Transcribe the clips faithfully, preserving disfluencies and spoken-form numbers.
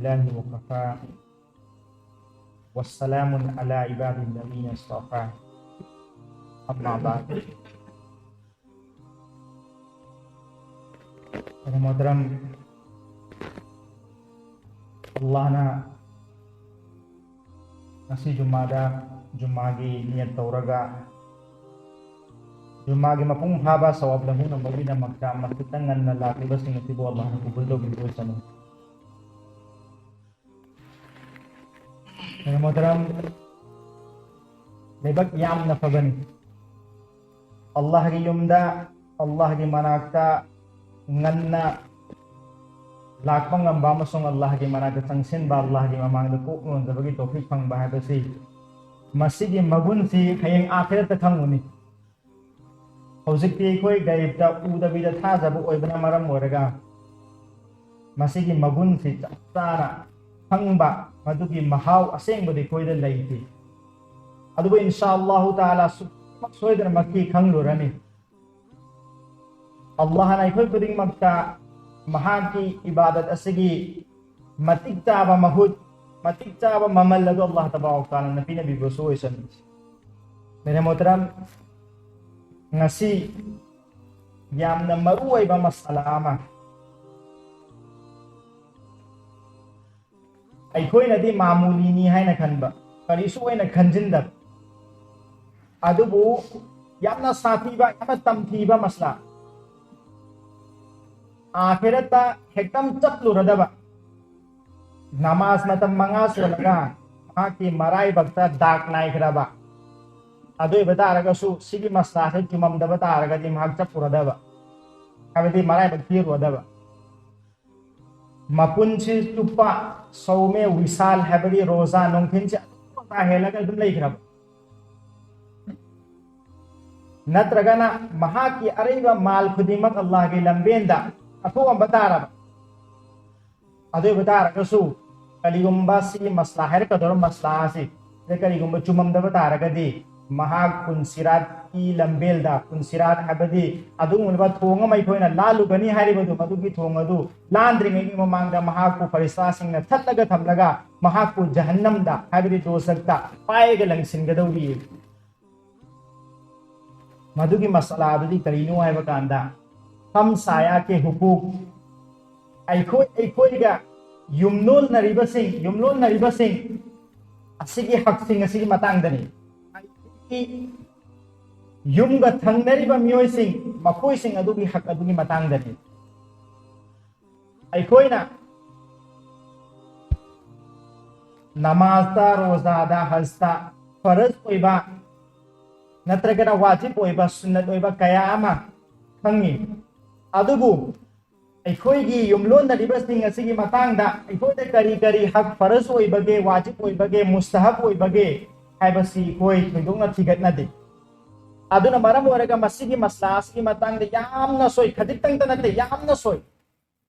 لله وكفى، وسلام على عباده الذين اصطفى. أما بعد. Para muhtaram, Allahna ꯉꯁꯤ ꯖꯨꯃꯥꯗ, ꯖꯨꯃꯥꯒꯤ ꯅꯤꯌꯠ ꯇꯧꯔꯒ, ꯖꯨꯃꯥꯒꯤ ꯃꯄꯨꯡ ꯐꯥꯕ ꯁꯋꯥꯕ ꯂꯧꯍꯧꯅꯕꯒꯤꯗꯃꯛꯇ ꯃꯁꯤꯗ ꯉꯟꯅ ꯂꯥꯛꯂꯤꯕꯁꯤꯡ ꯑꯁꯤꯕꯨ ꯑꯜꯂꯥꯍꯅ ꯀꯕꯨꯜ ꯇꯧꯕꯤꯕ ꯑꯣꯏꯁꯅꯨ꯫ ꯃꯣꯍꯇꯔꯝ, ꯂꯩꯕꯥꯛ ꯌꯥꯝꯅ ꯐꯕꯅꯤ꯫ ꯑꯜꯂꯥꯍꯒꯤ ꯌꯨꯝꯗ, ꯑꯜꯂꯥꯍꯒꯤ ꯃꯅꯥꯛꯇ ꯉꯟꯅ ꯂꯥꯛꯄ ꯉꯝꯕ ꯑꯃꯁꯨꯡ ꯑꯜꯂꯥꯍꯒꯤ ꯃꯅꯥꯛꯇ ꯆꯪꯁꯤꯟꯕ, ꯑꯜꯂꯥꯍꯒꯤ ꯃꯃꯥꯡꯗ ꯀꯣꯛ ꯅꯣꯟꯖꯕꯒꯤ ꯇꯧꯐꯤꯛ ꯐꯪꯕ ꯍꯥꯏꯕꯁꯤ, ꯃꯁꯤꯒꯤ ꯃꯒꯨꯟꯁꯤ ꯍꯌꯦꯡ ꯑꯥꯈꯤꯔꯠꯇ ꯈꯪꯒꯅꯤ꯫ ꯍꯧꯖꯤꯛꯇꯤ ꯑꯩꯈꯣꯏ ꯒꯥꯏꯕꯇ ꯎꯗꯕꯤꯗ ꯊꯥꯖꯕ ꯑꯣꯏꯕꯅ ꯃꯔꯝ ꯑꯣꯏꯔꯒ, ꯃꯁꯤꯒꯤ ꯃꯒꯨꯟꯁꯤ ꯆꯞ ꯆꯥꯅ ꯈꯪꯕ, ꯃꯗꯨꯒꯤ ꯃꯍꯥꯎ ꯑꯁꯦꯡꯕꯗꯤ ꯑꯩꯈꯣꯏꯗ ꯂꯩꯇꯦ꯫ ꯑꯗꯨꯕꯨ ꯏꯟꯁꯥ ꯑꯜꯂꯥꯍꯨ ꯇꯥꯂꯥ ꯁꯨꯛ-, ꯁꯣꯏꯗꯅꯃꯛꯀꯤ ꯈꯪꯂꯨꯔꯅꯤ꯫ ꯑꯜꯂꯥꯍꯅ ꯑꯩꯈꯣꯏ ꯈꯨꯗꯤꯡꯃꯛꯇ ꯃꯍꯥꯛꯀꯤ ꯏꯕꯥꯗꯠ ꯑꯁꯤꯒꯤ ꯃꯇꯤꯛ ꯆꯥꯕ ꯃꯍꯨꯠ, ꯃꯇꯤꯛ ꯆꯥꯕ ꯃꯃꯜ ꯑꯗꯨ ꯑꯜꯂꯥꯍ ꯇꯕꯥꯔꯛ ꯇꯥꯂꯥꯅ ꯄꯤꯅꯕꯤꯕꯁꯨ ꯑꯣꯏꯁꯅꯨ꯫ ꯃꯦꯔꯦ ꯃꯣꯍꯇꯔꯝ, ꯉꯁꯤ ꯌꯥꯝꯅ ꯃꯔꯨ ꯑꯣꯏꯕ ꯃꯁꯥꯂꯥ ꯑꯃ, ꯑꯩꯈꯣꯏꯅꯗꯤ ꯃꯥꯃꯨꯂꯤꯅꯤ ꯍꯥꯏꯅ ꯈꯟꯕ, ꯀꯔꯤꯁꯨ ꯑꯣꯏꯅ ꯈꯟꯖꯤꯟꯗꯕ, ꯑꯗꯨꯕꯨ ꯌꯥꯝꯅ ꯁꯥꯊꯤꯕ, ꯌꯥꯝꯅ ꯇꯝꯊꯤꯕ ꯃꯁꯥꯂꯥ꯫ ꯑꯥꯈꯤꯔꯠꯇ ꯍꯦꯛꯇ ꯆꯠꯂꯨꯔꯗꯕ, ꯅꯃꯥꯖ ꯃꯇꯝ ꯃꯉꯥ ꯁꯣꯜꯂꯒ ꯃꯍꯥꯛꯀꯤ ꯃꯔꯥꯏꯕꯛꯇ ꯗꯥꯛ ꯅꯥꯏꯈ꯭ꯔꯕ, ꯑꯗꯨ ꯑꯣꯏꯕ ꯇꯥꯔꯒꯁꯨ ꯁꯤꯒꯤ ꯃꯁꯥꯂꯥꯁꯦ ꯆꯨꯝꯃꯝꯗꯕ ꯇꯥꯔꯒꯗꯤ ꯃꯍꯥꯛ ꯆꯠꯂꯨꯔꯗꯕ, ꯍꯥꯏꯕꯗꯤ ꯃꯔꯥꯏꯕꯛ ꯊꯤꯔꯨꯔꯗꯕ꯫ ꯃꯄꯨꯟꯁꯤ ꯆꯨꯞꯄ ꯁꯧꯃꯦ ꯋꯤꯁꯥꯜ, ꯍꯥꯏꯕꯗꯤ ꯔꯣꯖꯥ ꯅꯨꯡꯊꯤꯟꯁꯦ ꯑꯗꯨꯝ ꯔꯣꯖꯥ ꯍꯦꯜꯂꯒ ꯑꯗꯨꯝ ꯂꯩꯈ꯭ꯔꯕ, ꯅꯠꯇ꯭ꯔꯒꯅ ꯃꯍꯥꯛꯀꯤ ꯑꯔꯩꯕ ꯃꯥꯜ ꯈꯨꯗꯤꯡꯃꯛ ꯑꯜꯂꯥꯍꯒꯤ ꯂꯝꯕꯦꯟꯗ ꯀꯠꯊꯣꯛꯑꯝꯕ ꯇꯥꯔꯕ, ꯑꯗꯨ ꯑꯣꯏꯕ ꯇꯥꯔꯒꯁꯨ ꯀꯔꯤꯒꯨꯝꯕ ꯁꯤꯒꯤ ꯃꯁꯥꯂꯥ, ꯍꯥꯏꯔꯛꯀꯗꯧꯔꯤꯕ ꯃꯁꯥꯂꯥ ꯑꯁꯤ ꯁꯤꯗ ꯀꯔꯤꯒꯨꯝꯕ ꯆꯨꯝꯃꯝꯗꯕ ꯇꯥꯔꯒꯗꯤ, ꯃꯍꯥꯛ ꯄꯨꯟꯁꯤꯔꯥꯠꯀꯤ ꯂꯝꯕꯦꯜꯗ, ꯄꯨꯟꯁꯤꯔꯥꯠ ꯍꯥꯏꯕꯗꯤ ꯑꯗꯨꯒꯨꯝꯂꯕ ꯊꯣꯡ ꯑꯃ ꯑꯩꯈꯣꯏꯅ ꯂꯥꯜꯂꯨꯒꯅꯤ ꯍꯥꯏꯔꯤꯕꯗꯨ, ꯃꯗꯨꯒꯤ ꯊꯣꯡ ꯑꯗꯨ ꯂꯥꯟꯗ꯭ꯔꯤꯉꯩꯒꯤ ꯃꯃꯥꯡꯗ ꯃꯍꯥꯛꯄꯨ ꯐꯔꯤꯁꯇꯥꯁꯤꯡꯅ ꯊꯠꯂꯒ ꯊꯝꯂꯒ ꯃꯍꯥꯛꯄꯨ ꯖꯍꯟꯅꯝꯗ, ꯍꯥꯏꯕꯗꯤ ꯗꯣꯖꯈꯇ ꯄꯥꯏꯔꯒ ꯂꯪꯁꯤꯟꯒꯗꯧꯔꯤ꯫ ꯃꯗꯨꯒꯤ ꯃꯁꯂꯥ ꯑꯗꯨꯗꯤ ꯀꯔꯤꯅꯣ ꯍꯥꯏꯕ ꯀꯥꯟꯗ, ꯍꯝ ꯁꯥꯌꯥ ꯀꯦ ꯍꯨꯀꯨꯛ, ꯑꯩꯈꯣꯏ, ꯑꯩꯈꯣꯏꯒ ꯌꯨꯝꯂꯣꯟꯅꯔꯤꯕꯁꯤꯡ, ꯌꯨꯝꯂꯣꯟꯅꯔꯤꯕꯁꯤꯡ ꯑꯁꯤꯒꯤ ꯍꯛꯁꯤꯡ ꯑꯁꯤꯒꯤ ꯃꯇꯥꯡꯗꯅꯤ꯫ ꯑꯩꯈꯣꯏꯒꯤ ꯌꯨꯝꯒ ꯊꯪꯅꯔꯤꯕ ꯃꯤꯑꯣꯏꯁꯤꯡ, ꯃꯈꯣꯏꯁꯤꯡ ꯑꯗꯨꯒꯤ ꯍꯛ ꯑꯗꯨꯒꯤ ꯃꯇꯥꯡꯗꯅꯤ꯫ ꯑꯩꯈꯣꯏꯅ ꯅꯃꯥꯖꯇ, ꯔꯣꯖꯥꯗ, ꯍꯖꯇ ꯐꯔꯖ ꯑꯣꯏꯕ ꯅꯠꯇ꯭ꯔꯒꯅ ꯋꯥꯖꯤꯕ ꯑꯣꯏꯕ, ꯁꯨꯟꯅꯠ ꯑꯣꯏꯕ ꯀꯌꯥ ꯑꯃ ꯈꯪꯉꯤ꯫ ꯑꯗꯨꯕꯨ ꯑꯩꯈꯣꯏꯒꯤ ꯌꯨꯝꯂꯣꯟꯅꯔꯤꯕꯁꯤꯡ ꯑꯁꯤꯒꯤ ꯃꯇꯥꯡꯗ ꯑꯩꯈꯣꯏꯗ ꯀꯔꯤ ꯀꯔꯤ ꯍꯛ ꯐꯔꯖ ꯑꯣꯏꯕꯒꯦ, ꯋꯥꯖꯤꯕ ꯑꯣꯏꯕꯒꯦ, ꯃꯨꯁꯇꯍꯕ ꯑꯣꯏꯕꯒꯦ ꯍꯥꯏꯕꯁꯤ ꯑꯩꯈꯣꯏ ꯊꯣꯏꯗꯣꯛꯅ ꯊꯤꯒꯠꯅꯗꯦ꯫ ꯑꯗꯨꯅ ꯃꯔꯝ ꯑꯣꯏꯔꯒ ꯃꯁꯤꯒꯤ ꯃꯁꯂꯥ ꯑꯁꯤꯒꯤ ꯃꯇꯥꯡꯗ ꯌꯥꯝꯅ ꯁꯣꯏ, ꯈꯖꯤꯛꯇꯪꯇ ꯅꯠꯇꯦ, ꯌꯥꯝꯅ ꯁꯣꯏ꯫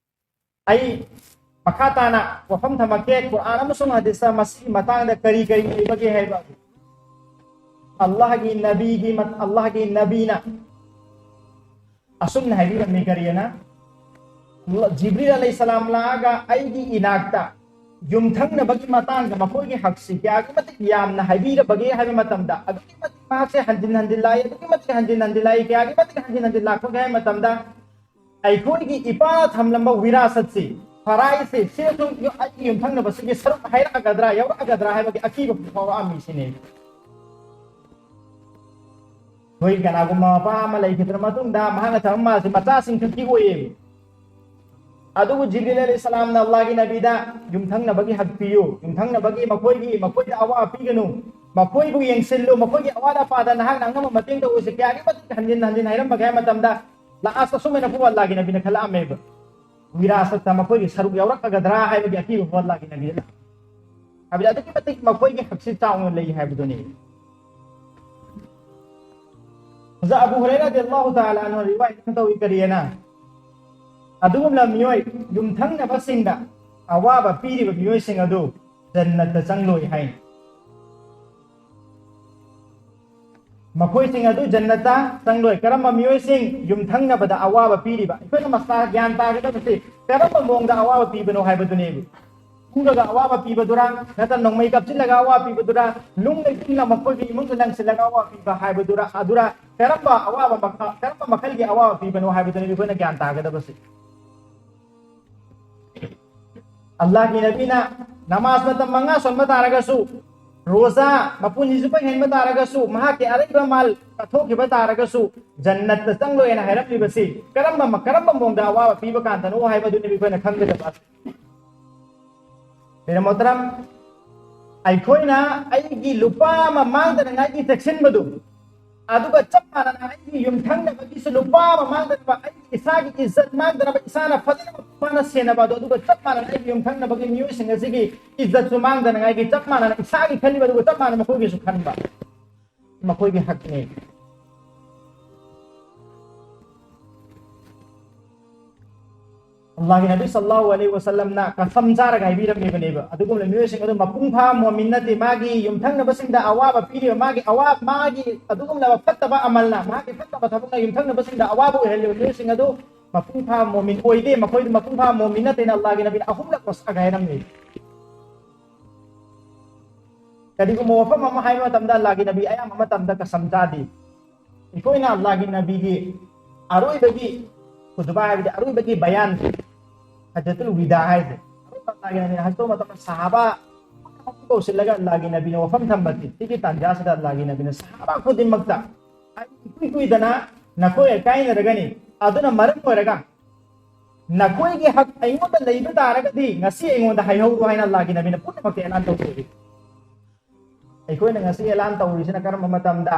ꯑꯩ ꯃꯈꯥ ꯇꯥꯅ ꯋꯥꯐꯝ ꯊꯝꯃꯛꯀꯦ, ꯀꯨꯔꯥꯟ ꯑꯃꯁꯨꯡ ꯍꯗꯤꯁꯇ ꯃꯁꯤꯒꯤ ꯃꯇꯥꯡꯗ ꯀꯔꯤ ꯀꯔꯤ ꯂꯩꯕꯒꯦ ꯍꯥꯏꯕ ꯑꯗꯨ꯫ ꯑꯜꯂꯥꯍꯒꯤ ꯅꯕꯤꯒꯤ ꯃ-, ꯑꯜꯂꯥꯍꯒꯤ ꯅꯕꯤꯅ ꯑꯁꯨꯝꯅ ꯍꯥꯏꯕꯤꯔꯝꯃꯤ, ꯀꯔꯤꯑꯅ? ꯖꯤꯕ꯭ꯔꯤꯜ ꯑꯂꯩꯍꯤꯁꯁꯂꯥꯝ ꯂꯥꯛꯑꯒ ꯑꯩꯒꯤ ꯏꯅꯥꯛꯇ ꯌꯨꯝꯊꯪꯅꯕꯒꯤ ꯃꯇꯥꯡꯗ ꯃꯈꯣꯏꯒꯤ ꯍꯛꯁꯤ ꯀꯌꯥꯒꯤ ꯃꯇꯤꯛ ꯌꯥꯝꯅ ꯍꯥꯏꯕꯤꯔꯕꯒꯦ ꯍꯥꯏꯕ ꯃꯇꯝꯗ, ꯑꯗꯨꯛꯀꯤ ꯃꯇꯤꯛ ꯃꯍꯥꯛꯁꯦ ꯍꯟꯖꯤꯟ ꯍꯟꯖꯤꯟ ꯂꯥꯛꯏ, ꯑꯗꯨꯛꯀꯤ ꯃꯇꯤꯛ ꯍꯟꯖꯤꯟ ꯍꯟꯖꯤꯟ ꯂꯥꯛꯏ, ꯀꯌꯥꯒꯤ ꯃꯇꯤꯛ ꯍꯟꯖꯤꯟ ꯍꯟꯖꯤꯟ ꯂꯥꯛꯄꯒꯦ ꯍꯥꯏꯕ ꯃꯇꯝꯗ, ꯑꯩꯈꯣꯏꯒꯤ ꯏꯄꯥꯅ ꯊꯝꯂꯝꯕ ꯋꯤꯔꯥꯁꯠꯁꯤ, ꯐꯔꯥꯏꯖꯁꯤ, ꯁꯤꯗꯁꯨ ꯑꯩꯒꯤ ꯌꯨꯝꯊꯪꯅꯕꯁꯤꯒꯤ ꯁꯔꯨꯛ ꯍꯥꯏꯔꯛꯑꯒꯗ꯭ꯔꯥ, ꯌꯥꯎꯔꯛꯑꯒꯗ꯭ꯔꯥ ꯍꯥꯏꯕꯒꯤ ꯑꯀꯤꯕ ꯐꯥꯎꯔꯛꯑꯝꯃꯤ ꯁꯤꯅꯤ꯫ ꯑꯩꯈꯣꯏ ꯀꯅꯥꯒꯨꯝꯕ ꯃꯄꯥ ꯑꯃ ꯂꯩꯈꯤꯗ꯭ꯔ ꯃꯇꯨꯡꯗ ꯃꯍꯥꯛꯅ ꯊꯝꯕ ꯃꯥꯜꯁꯦ ꯃꯆꯥꯁꯤꯡ ꯈꯛꯀꯤ ꯑꯣꯏꯌꯦꯕ꯫ ꯑꯗꯨꯕꯨ ꯖꯤꯕ꯭ꯔꯤꯜ ꯑꯂꯩꯍꯤ ꯁꯂꯥꯝꯅ ꯑꯜꯂꯥꯍꯒꯤ ꯅꯕꯤꯗ ꯌꯨꯝꯊꯪꯅꯕꯒꯤ ꯍꯛ ꯄꯤꯌꯨ, ꯌꯨꯝꯊꯪꯅꯕꯒꯤ ꯃꯈꯣꯏꯒꯤ, ꯃꯈꯣꯏꯗ ꯑꯋꯥꯕ ꯄꯤꯒꯅꯨ, ꯃꯈꯣꯏꯕꯨ ꯌꯦꯡꯁꯤꯜꯂꯨ, ꯃꯈꯣꯏꯒꯤ ꯑꯋꯥꯠ ꯑꯄꯥꯗ ꯅꯍꯥꯛꯅ ꯑꯉꯝꯕ ꯃꯇꯦꯡ ꯇꯧꯕꯁꯦ ꯀꯌꯥꯒꯤ ꯃꯇꯤꯛ ꯍꯟꯖꯤꯟ ꯍꯟꯖꯤꯟ ꯍꯥꯏꯔꯝꯕꯒꯦ ꯍꯥꯏꯕ ꯃꯇꯝꯗ, ꯂꯥꯁꯇ ꯑꯁꯨꯃꯥꯏꯅ ꯄꯨꯕ ꯑꯜꯂꯥꯍꯒꯤ ꯅꯕꯤꯅ ꯈꯜꯂꯛꯑꯝꯃꯦꯕ, ꯋꯤꯔꯥꯁꯠꯇ ꯃꯈꯣꯏꯒꯤ ꯁꯔꯨꯛ ꯌꯥꯎꯔꯛꯑꯒꯗ꯭ꯔꯥ ꯍꯥꯏꯕꯒꯤ ꯑꯀꯤꯕ ꯄꯨꯕ ꯑꯜꯂꯥꯍꯒꯤ ꯅꯕꯤꯅ ꯂꯥꯛꯑꯦ꯫ ꯍꯥꯏꯕꯗꯤ ꯑꯗꯨꯛꯀꯤ ꯃꯇꯤꯛ ꯃꯈꯣꯏꯒꯤ ꯍꯛꯁꯤ ꯆꯥꯎꯅ ꯂꯩ ꯍꯥꯏꯕꯗꯨꯅꯤ꯫ ꯍꯧꯖꯤꯛ ꯑꯕꯨ ꯍꯨꯔꯩꯔꯥ ꯔꯗꯤꯌꯜꯂꯥꯍꯨ ꯇꯥꯂꯥ ꯑꯟꯍꯨ ꯔꯤꯋꯥꯌꯠ ꯑꯃ ꯇꯧꯏ, ꯀꯔꯤꯑꯅ? ꯑꯗꯨꯒꯨꯝꯂꯕ ꯃꯤꯑꯣꯏ ꯌꯨꯝꯊꯪꯅꯕꯁꯤꯡꯗ ꯑꯋꯥꯕ ꯄꯤꯔꯤꯕ ꯃꯤꯑꯣꯏꯁꯤꯡ ꯑꯗꯨ ꯖꯟꯅꯠꯇ ꯆꯪꯂꯣꯏ ꯍꯥꯏ꯫ ꯃꯈꯣꯏꯁꯤꯡ ꯑꯗꯨ ꯖꯟꯅꯠꯇ ꯆꯪꯂꯣꯏ꯫ ꯀꯔꯝꯕ ꯃꯤꯑꯣꯏꯁꯤꯡ? ꯌꯨꯝꯊꯪꯅꯕꯗ ꯑꯋꯥꯕ ꯄꯤꯔꯤꯕ꯫ ꯑꯩꯈꯣꯏꯅ ꯃꯁꯥ ꯒ꯭ꯌꯥꯟ ꯇꯥꯒꯗꯕꯁꯤ ꯀꯔꯝꯕ ꯃꯑꯣꯡꯗ ꯑꯋꯥꯕ ꯄꯤꯕꯅꯣ ꯍꯥꯏꯕꯗꯨꯅꯦꯕ꯫ ꯐꯨꯔꯒ ꯑꯋꯥꯕ ꯄꯤꯕꯗꯨꯔꯥ, ꯅꯠꯇ꯭ꯔ ꯅꯣꯡꯃꯩ ꯀꯥꯞꯁꯤꯜꯂꯒ ꯑꯋꯥꯕ ꯄꯤꯕꯗꯨꯔꯥ, ꯅꯨꯡ ꯂꯩꯇꯨꯝꯅ ꯃꯈꯣꯏꯒꯤ ꯏꯃꯨꯡꯗ ꯂꯪꯁꯤꯜꯂꯒ ꯑꯋꯥꯕ ꯄꯤꯕ ꯍꯥꯏꯕꯗꯨꯔꯥ, ꯑꯗꯨꯔꯥ, ꯀꯔꯝꯕ ꯑꯋꯥꯕ ꯃꯈ-, ꯀꯔꯝꯕ ꯃꯈꯜꯒꯤ ꯑꯋꯥꯕ ꯄꯤꯕꯅꯣ ꯍꯥꯏꯕꯗꯨꯅꯤ ꯑꯩꯈꯣꯏꯅ ꯒ꯭ꯌꯥꯟ ꯇꯥꯒꯗꯕꯁꯤ꯫ ꯑꯜꯂꯥꯍꯒꯤ ꯅꯕꯤꯅ ꯅꯃꯥꯖ ꯃꯇꯝ ꯃꯉꯥ ꯁꯣꯟꯕ ꯇꯥꯔꯒꯁꯨ, ꯔꯣꯖꯥ ꯃꯄꯨꯟꯁꯤ ꯆꯨꯞꯄ ꯍꯦꯟꯕ ꯇꯥꯔꯒꯁꯨ, ꯃꯍꯥꯛꯀꯤ ꯑꯔꯩꯕ ꯃꯥꯜ ꯀꯠꯊꯣꯛꯈꯤꯕ ꯇꯥꯔꯒꯁꯨ, ꯖꯟꯅꯠꯇ ꯆꯪꯂꯣꯏꯅ ꯍꯥꯏꯔꯝꯂꯤꯕꯁꯤ ꯀꯔꯝꯕ, ꯀꯔꯝꯕ ꯃꯑꯣꯡꯗ ꯑꯋꯥꯕ ꯄꯤꯕ ꯀꯥꯟꯗꯅꯣ ꯍꯥꯏꯕꯗꯨꯅꯤ ꯑꯩꯈꯣꯏꯅ ꯈꯪꯒꯗꯕ꯫ ꯃꯤꯔ ꯃꯣꯍꯇꯔꯝ, ꯑꯩꯈꯣꯏꯅ ꯑꯩꯒꯤ ꯂꯨꯄꯥ ꯑꯃ ꯃꯥꯡꯗꯅꯉꯥꯏꯒꯤ ꯆꯦꯛꯁꯤꯟꯕꯗꯨ, ꯑꯗꯨꯒ ꯆꯞ ꯃꯥꯟꯅꯅ ꯑꯩꯒꯤ ꯌꯨꯝꯊꯪꯅꯕꯒꯤꯁꯨ ꯂꯨꯄꯥ ꯑꯃ ꯃꯥꯡꯗꯅꯕ, ꯑꯩꯒꯤ ꯏꯁꯥꯒꯤ ꯏꯖꯠ ꯃꯥꯡꯗꯅꯕ, ꯏꯁꯥꯅ ꯐꯖꯅ ꯃꯥꯅ ꯁꯦꯟꯅꯕ ꯑꯗꯨ, ꯑꯗꯨꯒ ꯆꯞ ꯃꯥꯟꯅꯅ ꯑꯩꯒꯤ ꯌꯨꯝꯊꯪꯅꯕꯒꯤ ꯃꯤꯑꯣꯏꯁꯤꯡ ꯑꯁꯤꯒꯤ ꯏꯖꯠꯁꯨ ꯃꯥꯡꯗꯅꯉꯥꯏꯒꯤ ꯆꯞ ꯃꯥꯟꯅꯅ ꯏꯁꯥꯒꯤ ꯈꯜꯂꯤꯕ ꯑꯗꯨꯒ ꯆꯞ ꯃꯥꯟꯅꯅ ꯃꯈꯣꯏꯒꯤꯁꯨ ꯈꯟꯕ, ꯃꯈꯣꯏꯒꯤ ꯍꯛꯅꯤ꯫ ꯑꯜꯂꯥꯍꯒꯤ ꯅꯕꯤ ꯁꯜꯂꯜꯂꯥꯍꯨ ꯑꯂꯩꯍꯤ ꯋꯁꯜꯂꯝꯅ ꯀꯁꯝ ꯆꯥꯔꯒ ꯍꯥꯏꯕꯤꯔꯝꯃꯤꯕꯅꯦꯕ꯫ ꯑꯗꯨꯒꯨꯝꯂꯕ ꯃꯤꯑꯣꯏꯁꯤꯡ ꯑꯗꯨ ꯃꯄꯨꯡ ꯐꯥꯕ ꯃꯣꯃꯤꯟ ꯅꯠꯇꯦ꯫ ꯃꯥꯒꯤ ꯌꯨꯝꯊꯪꯅꯕꯁꯤꯡꯗ ꯑꯋꯥꯕ ꯄꯤꯔꯤꯕ, ꯃꯥꯒꯤ ꯑꯋꯥ-, ꯃꯥꯒꯤ ꯑꯗꯨꯒꯨꯝꯂꯕ ꯐꯠꯇꯕ ꯑꯃꯜꯅ, ꯃꯥꯒꯤ ꯐꯠꯇꯕ ꯊꯕꯛꯅ ꯌꯨꯝꯊꯪꯅꯕꯁꯤꯡꯗ ꯑꯋꯥꯕ ꯑꯣꯏꯍꯜꯂꯤꯕ ꯃꯤꯑꯣꯏꯁꯤꯡ ꯑꯗꯨ ꯃꯄꯨꯡ ꯐꯥꯕ ꯃꯣꯃꯤꯟ ꯑꯣꯏꯗꯦ꯫ ꯃꯈꯣꯏꯗꯨ ꯃꯄꯨꯡ ꯐꯥꯕ ꯃꯣꯃꯤꯟ ꯅꯠꯇꯦꯅ ꯑꯜꯂꯥꯍꯒꯤ ꯅꯕꯤꯅ ꯑꯍꯨꯝꯂꯛ ꯋꯥꯁꯛ ꯍꯥꯏꯔꯝꯃꯤ꯫ ꯀꯔꯤꯒꯨꯝꯕ ꯋꯥꯐꯝ ꯑꯃ ꯍꯥꯏꯕ ꯃꯇꯝꯗ ꯑꯜꯂꯥꯍꯒꯤ ꯅꯕꯤ ꯑꯌꯥꯝꯕ ꯃꯇꯝꯗ ꯀꯁꯝ ꯆꯥꯗꯦ꯫ ꯑꯩꯈꯣꯏꯅ ꯑꯜꯂꯥꯍꯒꯤ ꯅꯕꯤꯒꯤ ꯑꯔꯣꯏꯕꯒꯤ ꯈꯨꯗꯨꯕꯥ ꯍꯥꯏꯕꯗꯤ ꯑꯔꯣꯏꯕꯒꯤ ꯕꯌꯥꯟ, ꯍꯖ꯭ꯖꯇꯨꯜ ꯋꯤꯗꯥ ꯍꯥꯏꯁꯦ, ꯑꯔꯣꯏꯕ ꯑꯜꯂꯥꯍꯒꯤ ꯅꯕꯤꯅ ꯍꯖ ꯇꯧꯕ ꯃꯇꯝꯗ ꯁꯍꯥꯕꯥ ꯄꯨꯝꯅꯃꯛꯄꯨ ꯀꯧꯁꯤꯜꯂꯒ ꯑꯜꯂꯥꯍꯒꯤ ꯅꯕꯤꯅ ꯋꯥꯐꯝ ꯊꯝꯕꯁꯤ꯫ ꯁꯤꯒꯤ ꯇꯥꯟꯖꯥꯁꯤꯗ ꯑꯜꯂꯥꯍꯒꯤ ꯅꯕꯤꯅ ꯁꯍꯥꯕꯥ ꯈꯨꯗꯤꯡꯃꯛꯇ, "ꯑꯩ ꯏꯀꯨꯏ ꯀꯨꯏꯗꯅ ꯅꯈꯣꯏ ꯀꯥꯏꯅꯔꯒꯅꯤ, ꯑꯗꯨꯅ ꯃꯔꯝ ꯑꯣꯏꯔꯒ ꯅꯈꯣꯏꯒꯤ ꯍꯛ ꯑꯩꯉꯣꯟꯗ ꯂꯩꯕ ꯇꯥꯔꯒꯗꯤ ꯉꯁꯤ ꯑꯩꯉꯣꯟꯗ ꯍꯥꯏꯍꯧꯔꯣ" ꯍꯥꯏꯅ ꯑꯜꯂꯥꯍꯒꯤ ꯅꯕꯤꯅ ꯄꯨꯝꯅꯃꯛꯇ ꯑꯦꯂꯥꯟ ꯇꯧꯊꯣꯛꯏ꯫ ꯑꯩꯈꯣꯏꯅ ꯉꯁꯤ ꯑꯦꯂꯥꯟ ꯇꯧꯔꯤꯁꯤꯅ ꯀꯔꯝꯕ ꯃꯇꯝꯗ?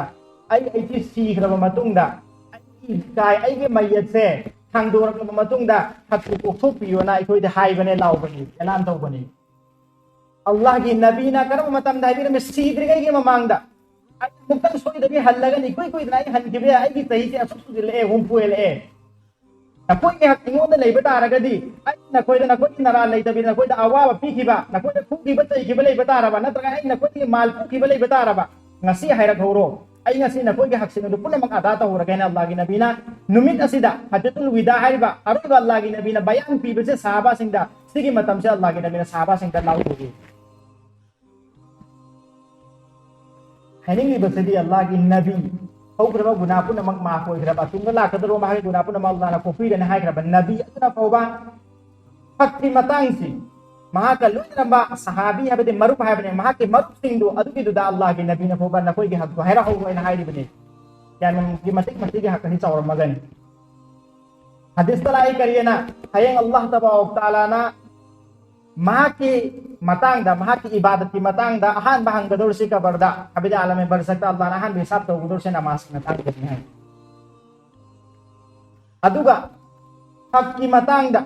"ꯑꯩ, ꯑꯩꯁꯤ ꯁꯤꯈ꯭ꯔꯕ ꯃꯇꯨꯡꯗ, ꯑꯩꯒꯤ ꯀꯥꯏ, ꯑꯩꯒꯤ ꯃꯩꯌꯠꯁꯦ ꯊꯥꯡꯗꯣꯔꯛꯂꯕ ꯃꯇꯨꯡꯗ ꯍꯛꯇꯨ ꯀꯣꯛꯊꯣꯛꯄꯤꯌꯣꯅ" ꯑꯩꯈꯣꯏꯗ ꯍꯥꯏꯕꯅꯦ, ꯂꯥꯎꯕꯅꯤ, ꯑꯦꯂꯥꯟ ꯇꯧꯕꯅꯤ꯫ ꯑꯜꯂꯥꯍꯒꯤ ꯅꯕꯤꯅ ꯀꯔꯝꯕ ꯃꯇꯝꯗ ꯍꯥꯏꯕꯤꯔꯝꯃꯤ? ꯁꯤꯗ꯭ꯔꯤꯉꯩꯒꯤ ꯃꯃꯥꯡꯗ꯫ "ꯑꯩ ꯑꯃꯨꯛꯇꯪ ꯁꯣꯏꯗꯕꯤ ꯍꯜꯂꯒꯅꯤ, ꯏꯀꯨꯏ ꯀꯨꯏꯗꯅ ꯑꯩ ꯍꯟꯈꯤꯕ ꯌꯥꯏ, ꯑꯩꯒꯤ ꯆꯍꯤꯁꯦ ꯑꯁꯨꯛ ꯁꯨꯖꯤꯜꯂꯛꯑꯦ, ꯍꯨꯝꯐꯨ ꯍꯦꯜꯂꯛꯑꯦ꯫ ꯅꯈꯣꯏꯒꯤ ꯍꯛ ꯑꯩꯉꯣꯟꯗ ꯂꯩꯕ ꯇꯥꯔꯒꯗꯤ, ꯑꯩ ꯅꯈꯣꯏꯗ, ꯅꯈꯣꯏꯒꯤ ꯅꯔꯥ ꯂꯩꯇꯕꯤ, ꯅꯈꯣꯏꯗ ꯑꯋꯥꯕ ꯄꯤꯈꯤꯕ, ꯅꯈꯣꯏꯗ ꯐꯨꯈꯤꯕ ꯆꯩꯈꯤꯕ ꯂꯩꯕ ꯇꯥꯔꯕ, ꯅꯠꯇ꯭ꯔꯒ ꯑꯩ ꯅꯈꯣꯏꯒꯤ ꯃꯥꯜ ꯐꯨꯈꯤꯕ ꯂꯩꯕ ꯇꯥꯔꯕ, ꯉꯁꯤ ꯍꯥꯏꯔꯛꯍꯧꯔꯣ꯫ ꯑꯩ ꯉꯁꯤ ꯅꯈꯣꯏꯒꯤ ꯍꯛꯁꯤꯡ ꯑꯗꯨ ꯄꯨꯝꯅꯃꯛ ꯑꯗꯥ ꯇꯧꯔꯒꯦꯅ ꯑꯜꯂꯥꯍꯒꯤ ꯅꯕꯤꯅ ꯅꯨꯃꯤꯠ ꯑꯁꯤꯗ ꯍꯖꯠꯇꯨꯜ ꯋꯤꯗꯥ ꯍꯥꯏꯔꯤꯕ ꯑꯔꯣꯏꯕ ꯑꯜꯂꯥꯍꯒꯤ ꯅꯕꯤꯅ ꯕꯌꯥꯟ ꯄꯤꯕꯁꯦ ꯁꯍꯥꯕꯥꯁꯤꯡꯗ, ꯁꯤꯒꯤ ꯃꯇꯝꯁꯦ ꯑꯜꯂꯥꯍꯒꯤ ꯅꯕꯤꯅ ꯁꯍꯥꯕꯥꯁꯤꯡꯗ ꯂꯥꯎꯊꯣꯛꯏ꯫ ꯍꯥꯏꯅꯤꯡꯂꯤꯕꯁꯤꯗꯤ ꯑꯜꯂꯥꯍꯒꯤ ꯅꯕꯤ ꯍꯧꯈ꯭ꯔꯕ ꯒꯨꯅꯥ ꯄꯨꯝꯅꯃꯛ ꯃꯥꯐ ꯑꯣꯏꯈ꯭ꯔꯕ, ꯇꯨꯡꯗ ꯂꯥꯛꯀꯗꯧꯔꯕ ꯃꯍꯥꯛꯀꯤ ꯒꯨꯅꯥ ꯄꯨꯝꯅꯃꯛ ꯑꯜꯂꯥꯍꯅ ꯀꯣꯛꯄꯤꯔꯅꯤ ꯍꯥꯏꯈ꯭ꯔꯕ ꯅꯕꯤ ꯑꯗꯨꯅ ꯐꯥꯎꯕ ꯍꯛꯀꯤ ꯃꯇꯥꯡꯁꯤ ꯃꯍꯥꯛꯀ ꯂꯣꯏꯅꯔꯝꯕ ꯁꯍꯥꯕꯤ ꯍꯥꯏꯕꯗꯤ ꯃꯔꯨꯞ ꯍꯥꯏꯕꯅꯤ, ꯃꯍꯥꯛꯀꯤ ꯃꯔꯨꯞꯁꯤꯡꯗꯨ ꯑꯗꯨꯒꯤꯗꯨꯗ ꯑꯜꯂꯥꯍꯒꯤ ꯅꯕꯤꯅ ꯐꯥꯎꯕ ꯅꯈꯣꯏꯒꯤ ꯍꯛꯇꯨ ꯍꯥꯏꯔꯛꯍꯧꯔꯣ ꯍꯥꯏꯅ ꯍꯥꯏꯔꯤꯕꯅꯤ꯫ ꯀꯌꯥꯝꯒꯤ ꯃꯇꯤꯛ ꯃꯁꯤꯒꯤ ꯍꯛ ꯑꯁꯤ ꯆꯥꯎꯔꯝꯃꯒꯅꯤ꯫ ꯍꯗꯤꯁꯇ ꯂꯥꯛꯏ ꯀꯔꯤꯅ ꯍꯌꯦꯡ ꯑꯜꯂꯥꯍ ꯇꯕꯥꯔꯛ ꯇꯥꯂꯥꯅ ꯃꯍꯥꯛꯀꯤ ꯃꯇꯥꯡꯗ, ꯃꯍꯥꯛꯀꯤ ꯏꯕꯥꯗꯠꯀꯤ ꯃꯇꯥꯡꯗ ꯑꯍꯥꯟꯕ ꯍꯪꯒꯗꯧꯔꯤꯁꯤ ꯀꯕꯔꯗ, ꯍꯥꯏꯕꯗꯤ ꯑꯥꯂꯝ ꯕꯔꯖꯛꯇ ꯑꯜꯂꯥꯍꯅ ꯑꯍꯥꯟꯕ ꯍꯤꯁꯥꯕ ꯇꯧꯒꯗꯧꯔꯤꯁꯤ ꯅꯃꯥꯖꯀꯤ ꯃꯇꯥꯡꯗꯅꯤ ꯍꯥꯏ꯫ ꯑꯗꯨꯒ ꯍꯛꯀꯤ ꯃꯇꯥꯡꯗ,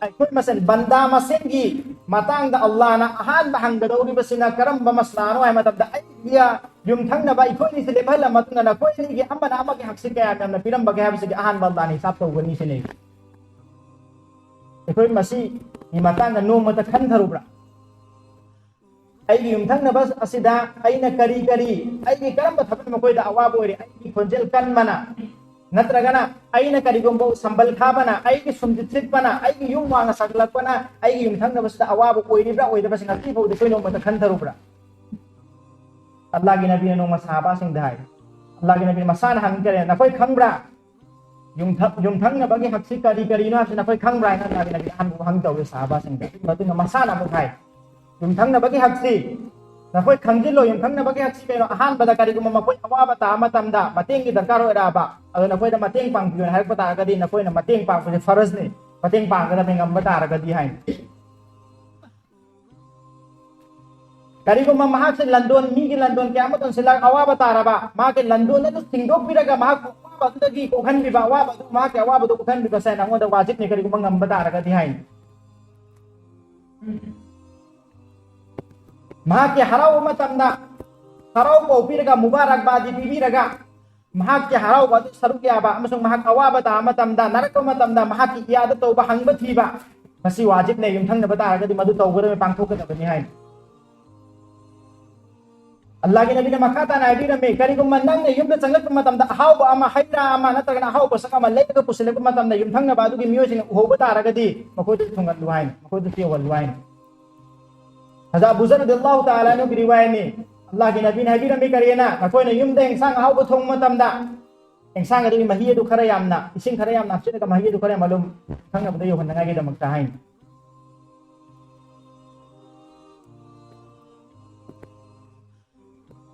ꯑꯩꯈꯣꯏ ꯃꯁꯦꯟ ꯕꯟꯗꯥ ꯃꯁꯦꯟꯒꯤ ꯃꯇꯥꯡꯗ ꯑꯜꯂꯥꯍꯅ ꯑꯍꯥꯟꯕ ꯍꯪꯒꯗꯧꯔꯤꯕꯁꯤꯅ ꯀꯔꯝꯕ ꯃꯁꯂꯥꯅꯣ ꯍꯥꯏꯕ ꯃꯇꯝꯗ, ꯑꯩꯒꯤ ꯌꯨꯝꯊꯪꯅꯕ ꯑꯩꯈꯣꯏ ꯑꯅꯤꯁꯤ ꯂꯦꯞꯍꯜꯂ ꯃꯇꯨꯡꯗ ꯅꯈꯣꯏ ꯑꯅꯤꯒꯤ ꯑꯃꯅ ꯑꯃꯒꯤ ꯍꯛꯁꯤ ꯀꯌꯥꯝ ꯌꯥꯝꯅ ꯄꯤꯔꯝꯕꯒꯦ ꯍꯥꯏꯕꯁꯤꯒꯤ ꯑꯍꯥꯟꯕ ꯑꯜꯂꯥꯍꯅ ꯍꯤꯁꯥꯕ ꯇꯧꯒꯅꯤ ꯁꯤꯅꯤ꯫ ꯑꯩꯈꯣꯏ ꯃꯁꯤꯒꯤ ꯃꯇꯥꯡꯗ ꯅꯣꯡꯃꯇ ꯈꯟꯊꯔꯨꯕ꯭ꯔꯥ? ꯑꯩꯒꯤ ꯌꯨꯝꯊꯪꯅꯕ ꯑꯁꯤꯗ ꯑꯩꯅ ꯀꯔꯤ ꯀꯔꯤ, ꯑꯩꯒꯤ ꯀꯔꯝꯕ ꯊꯕꯛ ꯃꯈꯣꯏꯗ ꯑꯋꯥꯕ ꯑꯣꯏꯔꯦ? ꯑꯩꯒꯤ ꯈꯣꯟꯖꯦꯜ ꯀꯟꯕꯅ, ꯅꯠꯇ꯭ꯔꯒꯅ ꯑꯩꯅ ꯀꯔꯤꯒꯨꯝꯕ ꯁꯝꯕꯜ ꯈꯥꯕꯅ, ꯑꯩꯒꯤ ꯁꯨꯝꯖꯤꯠ ꯁꯤꯠꯄꯅ, ꯑꯩꯒꯤ ꯌꯨꯝ ꯋꯥꯡꯅ ꯁꯥꯒꯠꯂꯛꯄꯅ ꯑꯩꯒꯤ ꯌꯨꯝꯊꯪꯅꯕꯁꯤꯗ ꯑꯋꯥꯕ ꯑꯣꯏꯔꯤꯕ꯭ꯔꯥ ꯑꯣꯏꯗꯕ꯭ꯔꯥ ꯁꯤ ꯉꯁꯤ ꯐꯥꯎꯗ ꯑꯩꯈꯣꯏ ꯅꯣꯡꯃꯇ ꯈꯟꯊꯔꯨꯕ꯭ꯔꯥ? ꯑꯜꯂꯥꯍꯒꯤ ꯅꯕꯤꯅ ꯅꯣꯡꯃ ꯁꯍꯥꯕꯥꯁꯤꯡꯗ ꯍꯥꯏ, ꯑꯜꯂꯥꯍꯒꯤ ꯅꯕꯤꯅ ꯃꯁꯥꯅ ꯍꯪꯈꯔꯦ, "ꯅꯈꯣꯏ ꯈꯪꯕ꯭ꯔꯥ? ꯌꯨꯝꯊꯛ-, ꯌꯨꯝꯊꯪꯅꯕꯒꯤ ꯍꯛꯁꯤ ꯀꯔꯤ ꯀꯔꯤꯅꯣ ꯍꯥꯏꯕꯁꯤ ꯅꯈꯣꯏ ꯈꯪꯕ꯭ꯔꯥ?" ꯍꯥꯏꯅ ꯑꯜꯂꯥꯍꯒꯤ ꯅꯕꯤꯅ ꯑꯍꯥꯟꯕ ꯋꯥꯍꯪ ꯇꯧꯋꯦ ꯁꯍꯥꯕꯥꯁꯤꯡꯗ꯫ ꯑꯗꯨꯒꯤ ꯃꯇꯨꯡꯗ ꯃꯁꯥꯅ ꯑꯃꯨꯛ ꯍꯥꯏ, "ꯌꯨꯝꯊꯪꯅꯕꯒꯤ ꯍꯛꯁꯤ ꯅꯈꯣꯏ ꯈꯪꯖꯤꯜꯂꯣ, ꯌꯨꯝꯊꯪꯅꯕꯒꯤ ꯍꯛꯁꯤ ꯀꯩꯅꯣ? ꯑꯍꯥꯟꯕꯗ ꯀꯔꯤꯒꯨꯝꯕ ꯃꯈꯣꯏ ꯑꯋꯥꯕ ꯇꯥꯕ ꯃꯇꯝꯗ ꯃꯇꯦꯡꯒꯤ ꯗꯔꯀꯥꯔ ꯑꯣꯏꯔꯛꯑꯕ, ꯑꯗꯨ ꯅꯈꯣꯏꯗ ꯃꯇꯦꯡ ꯄꯥꯡꯕꯤꯌꯨꯅ ꯍꯥꯏꯔꯛꯄ ꯇꯥꯔꯒꯗꯤ ꯅꯈꯣꯏꯅ ꯃꯇꯦꯡ ꯄꯥꯡꯕꯁꯦ ꯐꯔꯖꯅꯤ, ꯃꯇꯦꯡ ꯄꯥꯡꯒꯗꯕꯅꯤ ꯉꯝꯕ ꯇꯥꯔꯒꯗꯤ" ꯍꯥꯏꯅ꯫ ꯀꯔꯤꯒꯨꯝꯕ ꯃꯍꯥꯛꯁꯦ ꯂꯟꯗꯣꯟ, ꯃꯤꯒꯤ ꯂꯟꯗꯣꯟ ꯀꯌꯥ ꯑꯃ ꯇꯣꯟꯁꯤꯜꯂꯒ ꯑꯋꯥꯕ ꯇꯥꯔꯕ, ꯃꯍꯥꯛꯀꯤ ꯂꯟꯗꯣꯟ ꯑꯗꯨ ꯁꯤꯡꯗꯣꯛꯄꯤꯔꯒ ꯃꯍꯥꯛꯄꯨ ꯑꯋꯥꯕ ꯑꯗꯨꯗꯒꯤ ꯀꯣꯛꯍꯟꯕꯤꯕ, ꯑꯋꯥꯕ ꯑꯗꯨ, ꯃꯍꯥꯛꯀꯤ ꯑꯋꯥꯕꯗꯨ ꯀꯣꯛꯍꯟꯕꯤꯕꯁꯦ ꯅꯉꯣꯟꯗ ꯋꯥꯖꯤꯕꯅꯤ, ꯀꯔꯤꯒꯨꯝꯕ ꯉꯝꯕ ꯇꯥꯔꯒꯗꯤ ꯍꯥꯏꯅ꯫ ꯃꯍꯥꯛꯀꯤ ꯍꯔꯥꯎꯕ ꯃꯇꯝꯗ ꯍꯔꯥꯎ ꯄꯥꯎ ꯄꯤꯔꯒ, ꯃꯨꯕꯥꯔꯛꯕꯥꯗꯤ ꯄꯤꯕꯤꯔꯒ, ꯃꯍꯥꯛꯀꯤ ꯍꯔꯥꯎꯕ ꯑꯗꯨ ꯁꯔꯨꯛ ꯌꯥꯕ ꯑꯃꯁꯨꯡ ꯃꯍꯥꯛ ꯑꯋꯥꯕ ꯇꯥꯕ ꯃꯇꯝꯗ, ꯅꯥꯔꯛꯄ ꯃꯇꯝꯗ ꯃꯍꯥꯛꯀꯤ ꯏꯌꯥꯗ ꯇꯧꯕ, ꯍꯪꯕ ꯊꯤꯕ, ꯃꯁꯤ ꯋꯥꯖꯤꯕꯅꯦ, ꯌꯨꯝꯊꯪꯅꯕ ꯇꯥꯔꯒꯗꯤ ꯃꯗꯨ ꯇꯧꯒꯗꯕꯅꯤ, ꯄꯥꯡꯊꯣꯛꯀꯗꯕꯅꯤ ꯍꯥꯏꯅ꯫ ꯑꯜꯂꯥꯍꯒꯤ ꯅꯕꯤꯅ ꯃꯈꯥ ꯇꯥꯅ ꯍꯥꯏꯕꯤꯔꯝꯃꯤ, ꯀꯔꯤꯒꯨꯝꯕ ꯅꯪꯅ ꯌꯨꯝꯗ ꯆꯪꯂꯛꯄ ꯃꯇꯝꯗ ꯑꯍꯥꯎꯕ ꯑꯃ, ꯍꯩ ꯔꯥ ꯑꯃ ꯅꯠꯇ꯭ꯔꯒꯅ ꯑꯍꯥꯎꯕ ꯁꯛ ꯑꯃ ꯂꯩꯔꯒ ꯄꯨꯁꯤꯜꯂꯛꯄ ꯃꯇꯝꯗ ꯌꯨꯝꯊꯪꯅꯕ ꯑꯗꯨꯒꯤ ꯃꯤꯑꯣꯏꯁꯤꯡꯅ ꯎꯍꯧꯕ ꯇꯥꯔꯒꯗꯤ ꯃꯈꯣꯏꯗ ꯊꯨꯡꯍꯜꯂꯨ ꯍꯥꯏꯅ, ꯃꯈꯣꯏꯗ ꯄꯤꯍꯜꯂꯨ ꯍꯥꯏꯅ꯫ ꯍꯖꯥ ꯑꯕꯨ ꯖꯔ ꯔꯗꯤꯌꯜꯂꯥꯍꯨ ꯇꯥꯂꯥ ꯑꯟꯍꯨꯒꯤ ꯔꯤꯋꯥꯌꯠꯅꯤ꯫ ꯑꯜꯂꯥꯍꯒꯤ ꯅꯕꯤꯅ ꯍꯥꯏꯕꯤꯔꯝꯃꯤ ꯀꯔꯤꯅ? ꯅꯈꯣꯏꯅ ꯌꯨꯝꯗ ꯏꯟꯁꯥꯡ ꯑꯍꯥꯎꯕ ꯊꯣꯡꯕ ꯃꯇꯝꯗ, ꯏꯟꯁꯥꯡ ꯑꯗꯨꯒꯤ ꯃꯍꯤ ꯑꯗꯨ ꯈꯔ ꯌꯥꯝꯅ, ꯏꯁꯤꯡ ꯈꯔ ꯌꯥꯝꯅ ꯍꯥꯞꯆꯤꯜꯂꯒ ꯃꯍꯤ ꯑꯗꯨ ꯈꯔ ꯌꯥꯝꯅ ꯑꯗꯨꯝ ꯈꯪꯅꯕꯗ ꯌꯧꯍꯟꯅꯉꯥꯏꯒꯤꯗꯃꯛꯇ ꯍꯥꯏꯅꯤ꯫